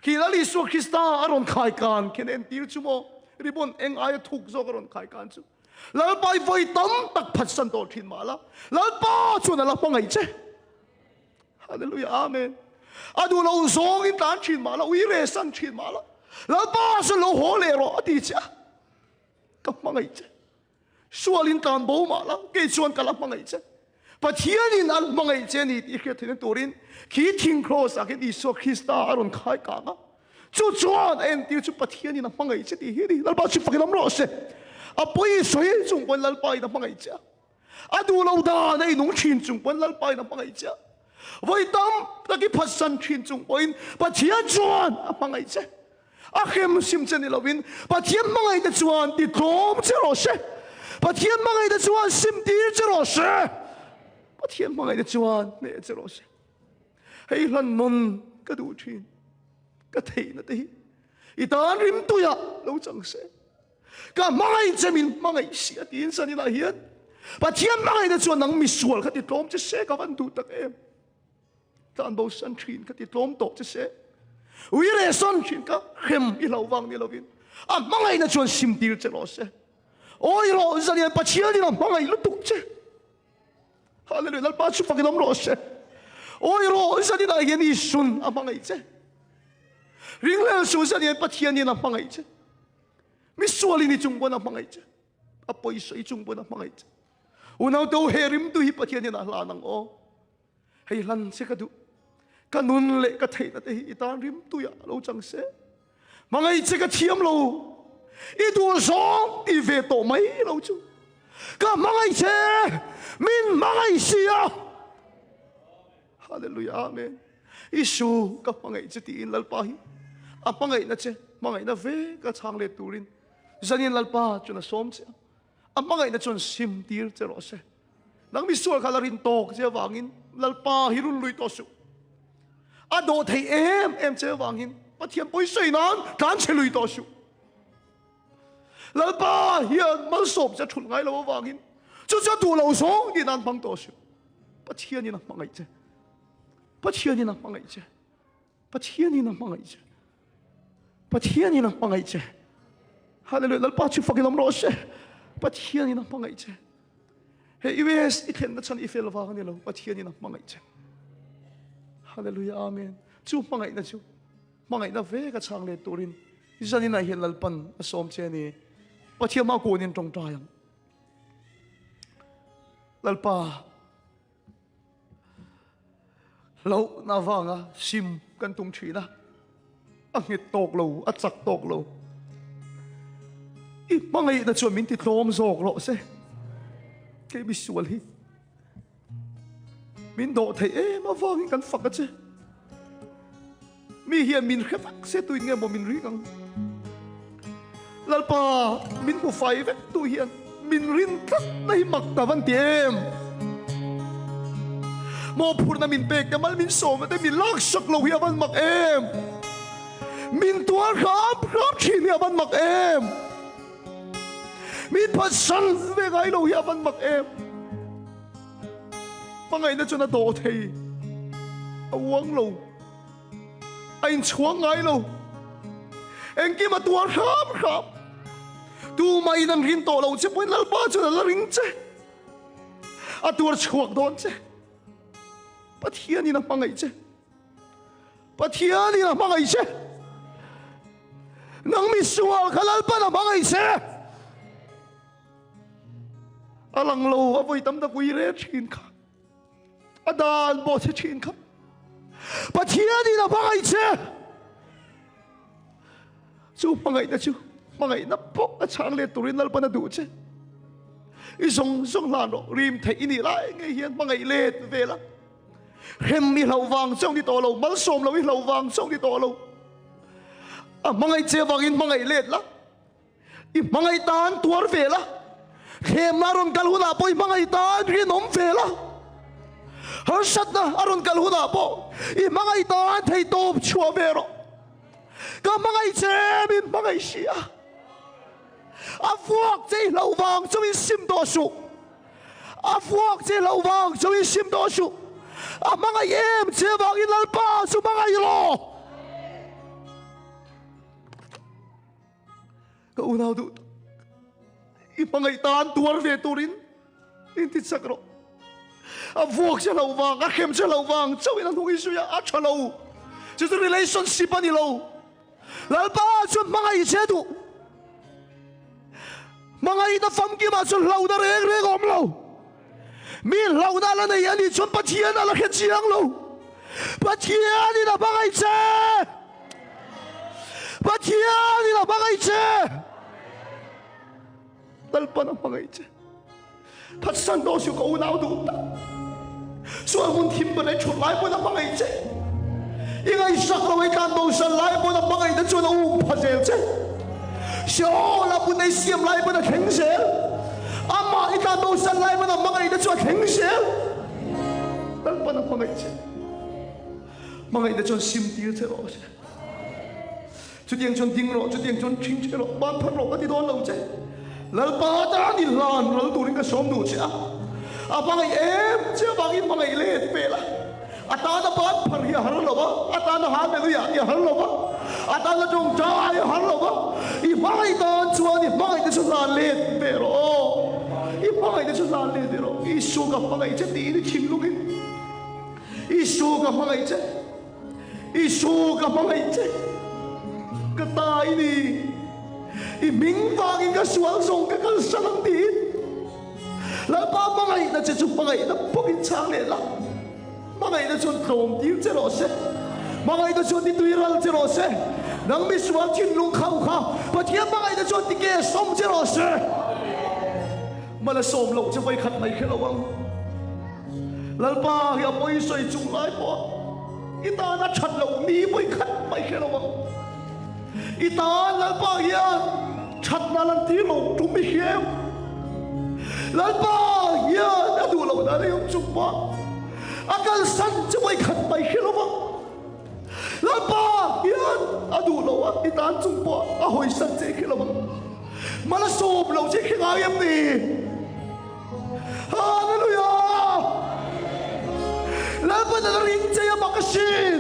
A: Khi Lal Isua Krista a rawn khai kan khian entir chu maw ribbon eng aia thuk zawk a rawn khai kan chu. Lalpa i vawi tam tak phatsan tawh thin mah la, Lalpa chuan a la hmangaih che. Hallelujah, Amen. A duh lo zawngin tlan thin mah la, ui re san thin mah la, Lalpa chuan lo haw leh rawh a ti che a. Ka hmangaih che. Sualin tlan bo mah la, kei chuan ka la hmangaih che. Pathianin an hmangaih che a ni tih hriat theihna turin khi thing kraws ah khian Isua Krista a rawn khai kang a. Chu chuan a entir chu Pathianin a hmangaih che tih hi a ni. Lalpa chu fakin awm rawh se. A pawi sawi chung pawn Lalpa in a hmangaih che a. A duh lo dan a inung thin chung pawn Lalpa in a hmangaih che a. Vawi tam tak i phatsan thin chung pawhin Pathian chuan a hmangaih che. A hrem sim che ni lovin Pathian hmangaihte chuan ti tlawm che rawh se. Pathian hmangaihte chuan sim tir che rawh se. Pathian hmangaihte chuan hneh che rawh se. Hei hlan nawn ka duh thin. Ka theihna te hi i tan rimtuiah lo chang se. Ka hmangaih che min hmangaih si a tiin zaninah hian Pathian hmangaihna chuan nang misual kha ti tlawm che se ka van duh tak em. Tlan bo san thin ka ti tlawm tawh che se. Ui re san thin ka hrem i hlo vang ni lovin a hmangaihna chuan sim tir che rawh se. Awi rawh zanian Pathianin a hmangaih lutuk che. Hallelujah Lalpa chu fakin awm rawh se. Awi rawh zaninah hian Isun a hmangaih che. Ringlel su zanian Pathianin a hmangaih che. Misualin i chung pawn a hmangaih che. A pawisa i chung pawn a hmangaih che. Unau te u he rimtu hi Pathianin a hlan ang aw. Hei hlan che ka duh. Ka nun leh ka theihna te hi i tan rimtuiah lo chang se. Hmangaih che ka thiam lo. I duh zawng ti ve tawh mai lo chu. Ka hmangaih che, min hmangaih si a. Hallelujah, Amen. Isu ka hmangaih che tiin Lalpa hi a hmangaihna che, hmangaihna ve ka chhang let turin zanin Lalpa chuan a sawm che a. A hmangaihna chuan sim tir che rawh se. Nang misual kha la rin tawk che avangin Lalpa hi run lui tawh suh. A dawh thei em em che avangin Pathian pawi sawi nan tlan chhe lui tawh suh. Lalpa hian malsawm che thulh ngai lo avangin chu chu a duh lo zawng tih nan hmang tawh suh. Pathianin a hmangaih che. Pathianin a hmangaih che. Pathianin a hmangaih che. Pathianin a hmangaih che. Hallelujah. Lalpa chu fakin awm rawh se. Pathianin a hmangaih che. He US i thlenna chhan i fel vang ani lo. Pathianin a hmangaih che. Hallelujah. Amen. Chu hmangaihna chu hmangaihna ve ka chhang let turin zanin ah hian Lalpan a sawm che ani. Pathian hma kunin tawngtai ang. Lalpa Hlauhna avanga sim kan tum thin a, a nghet tawk lo, a chak tawk lo. I hmangaihna chuan min ti tlawm zawk rawh se. Kei misual hi min dawh theih em avangin kan fak a che. Mi hian min hre vek se tuin nge maw min ring ang? Lalpa, min hmu fai vek tu hian min rin tlat na hi mak ta van ti em? Mawhphurhna min pek te mal min sawm te min lak sak lo hi a van mak em? Min tuar hram hram thin hi a van mak em? Min phatsan ve ngai lo hi a van mak em? Hmangaihna chuan a dawh thei, a uang lo, a inchhuang ngai lo. Engkim a tuar hram hram. Tumahin an rin tawh lo che pawhin Lalpa chuan a la ring che. A tuar chhuak dawn che. Pathianin a hmangaih che. Pathianin a hmangaih che. Nang misual kha Lalpan a hmangaih che. A lang lo a vawi tam tak ui reng thin kha. A dan pawh che thin kha. Pathianin a hmangaih che. Chu hmangaihna chu hmangaihna pawh a chhang let turin Lalpan a duh che. I zawng zawng hlan rawh, rim theih i nih lai ngei hian hmangaih let ve la. Hrem i hlauh vang chauh ni tawh lo, malsawm lo i hlauh vang chauh ni tawh lo. A hmangaih che vangin hmangaih let la, i hmangaih tan tuar ve la, thlemna a rawn kal hunah pawh i hmangaih tan rinawm ve la, harsatna a rawn kal hunah pawh i hmangaih tan theihtawp chhuah ve rawh. Ka hmangaih che min hmangaih si a, a vuak che i hlauh vang chauhin sim tawh suh. A vuak che hlauh vang chauhin sim tawh suh. A hmangaih em che vangin Lalpa chu hmangaih rawh. Ka unau duh tak, i hmangaih tan tuar ve turin inti chak rawh. A vuak che hlauh vang, a hrem che hlauh vang chauhin a hnung i zui a, a tha lo. Chu chu relationship a ni lo. Lalpa chuan hmangaih che duh. Hmangaihna famkimah chuan hlauhna reng reng a awm lo. Mi hlauhna a la nei a nih chuan Pathian a la hre chiang lo. Pathianin a hmangaih che. Pathianin a hmangaih che. Lalpan a hmangaih che. Phatsan tawh suh ka unau duh tak. Sual hmun thim ber ei thut lai pawn a hmangaih che. I ngaihsak lo ei tlan bosan lai pawn a hmangaih te chuan a um pha zel che. Seol a bun ei siam lai pawn a thleng zel. Amah i tlan bosan lai pawn a hmangaih te chu a thleng zel. Lalpan a hmangaih che. Hmangaih te chuan sim tir che rawh se. Chutiang chuan ding rawh, chutiang chuan ṭhing ṭhe rawh, ban phar rawh ka ti dawn lo che. Lalpa tan i hlan ral turin ka sawm duh che a, a hmangaih em che avangin hmangaih let vel a. A tana ban phar hi a har lo va, a tana hallelujah hi a har lo va, a tana tawngtai a har lo va. I hmangaih tan chuan i hmangaih te chu hlan let ve rawh aw. I hmangaih te chu hlan let ve rawh. Isua ka hmangaih che tiin i thinlungin Isua ka hmangaih che. Isu ka hmangaih che, ka ta i ni, i hming vangin ka sual zawng ka kalsan ang tiin Lalpa hmangaihna che chu hmangaihna bawkin chhang leh la, hmangaihna chuan tlawm tir che rawh se, hmangaihna chuan ti tui ral che rawh se, nang misual thinlung khauh kha Pathian hmangaihna chuan ti ke sawm che rawh se. Mala sawm loh che vawikhat mai khe lo ang. Lalpa hi a pawi sawi chung lai pawh i tan a that loh ni vawi khat mai hre lo ang. I tan Lalpa hian thatna lan tir lo tum i hriau. Lalpa hian a duh loh dan a awm chung pawh a kalsan che vawi khat mai hre lo ang. Lalpa hian a duh loh a i tan chung pawh a hawisan che hre lo ang. Malsawm lo che hre ngai em ni? Hallelujah! Lalpan a ring che a mak asin.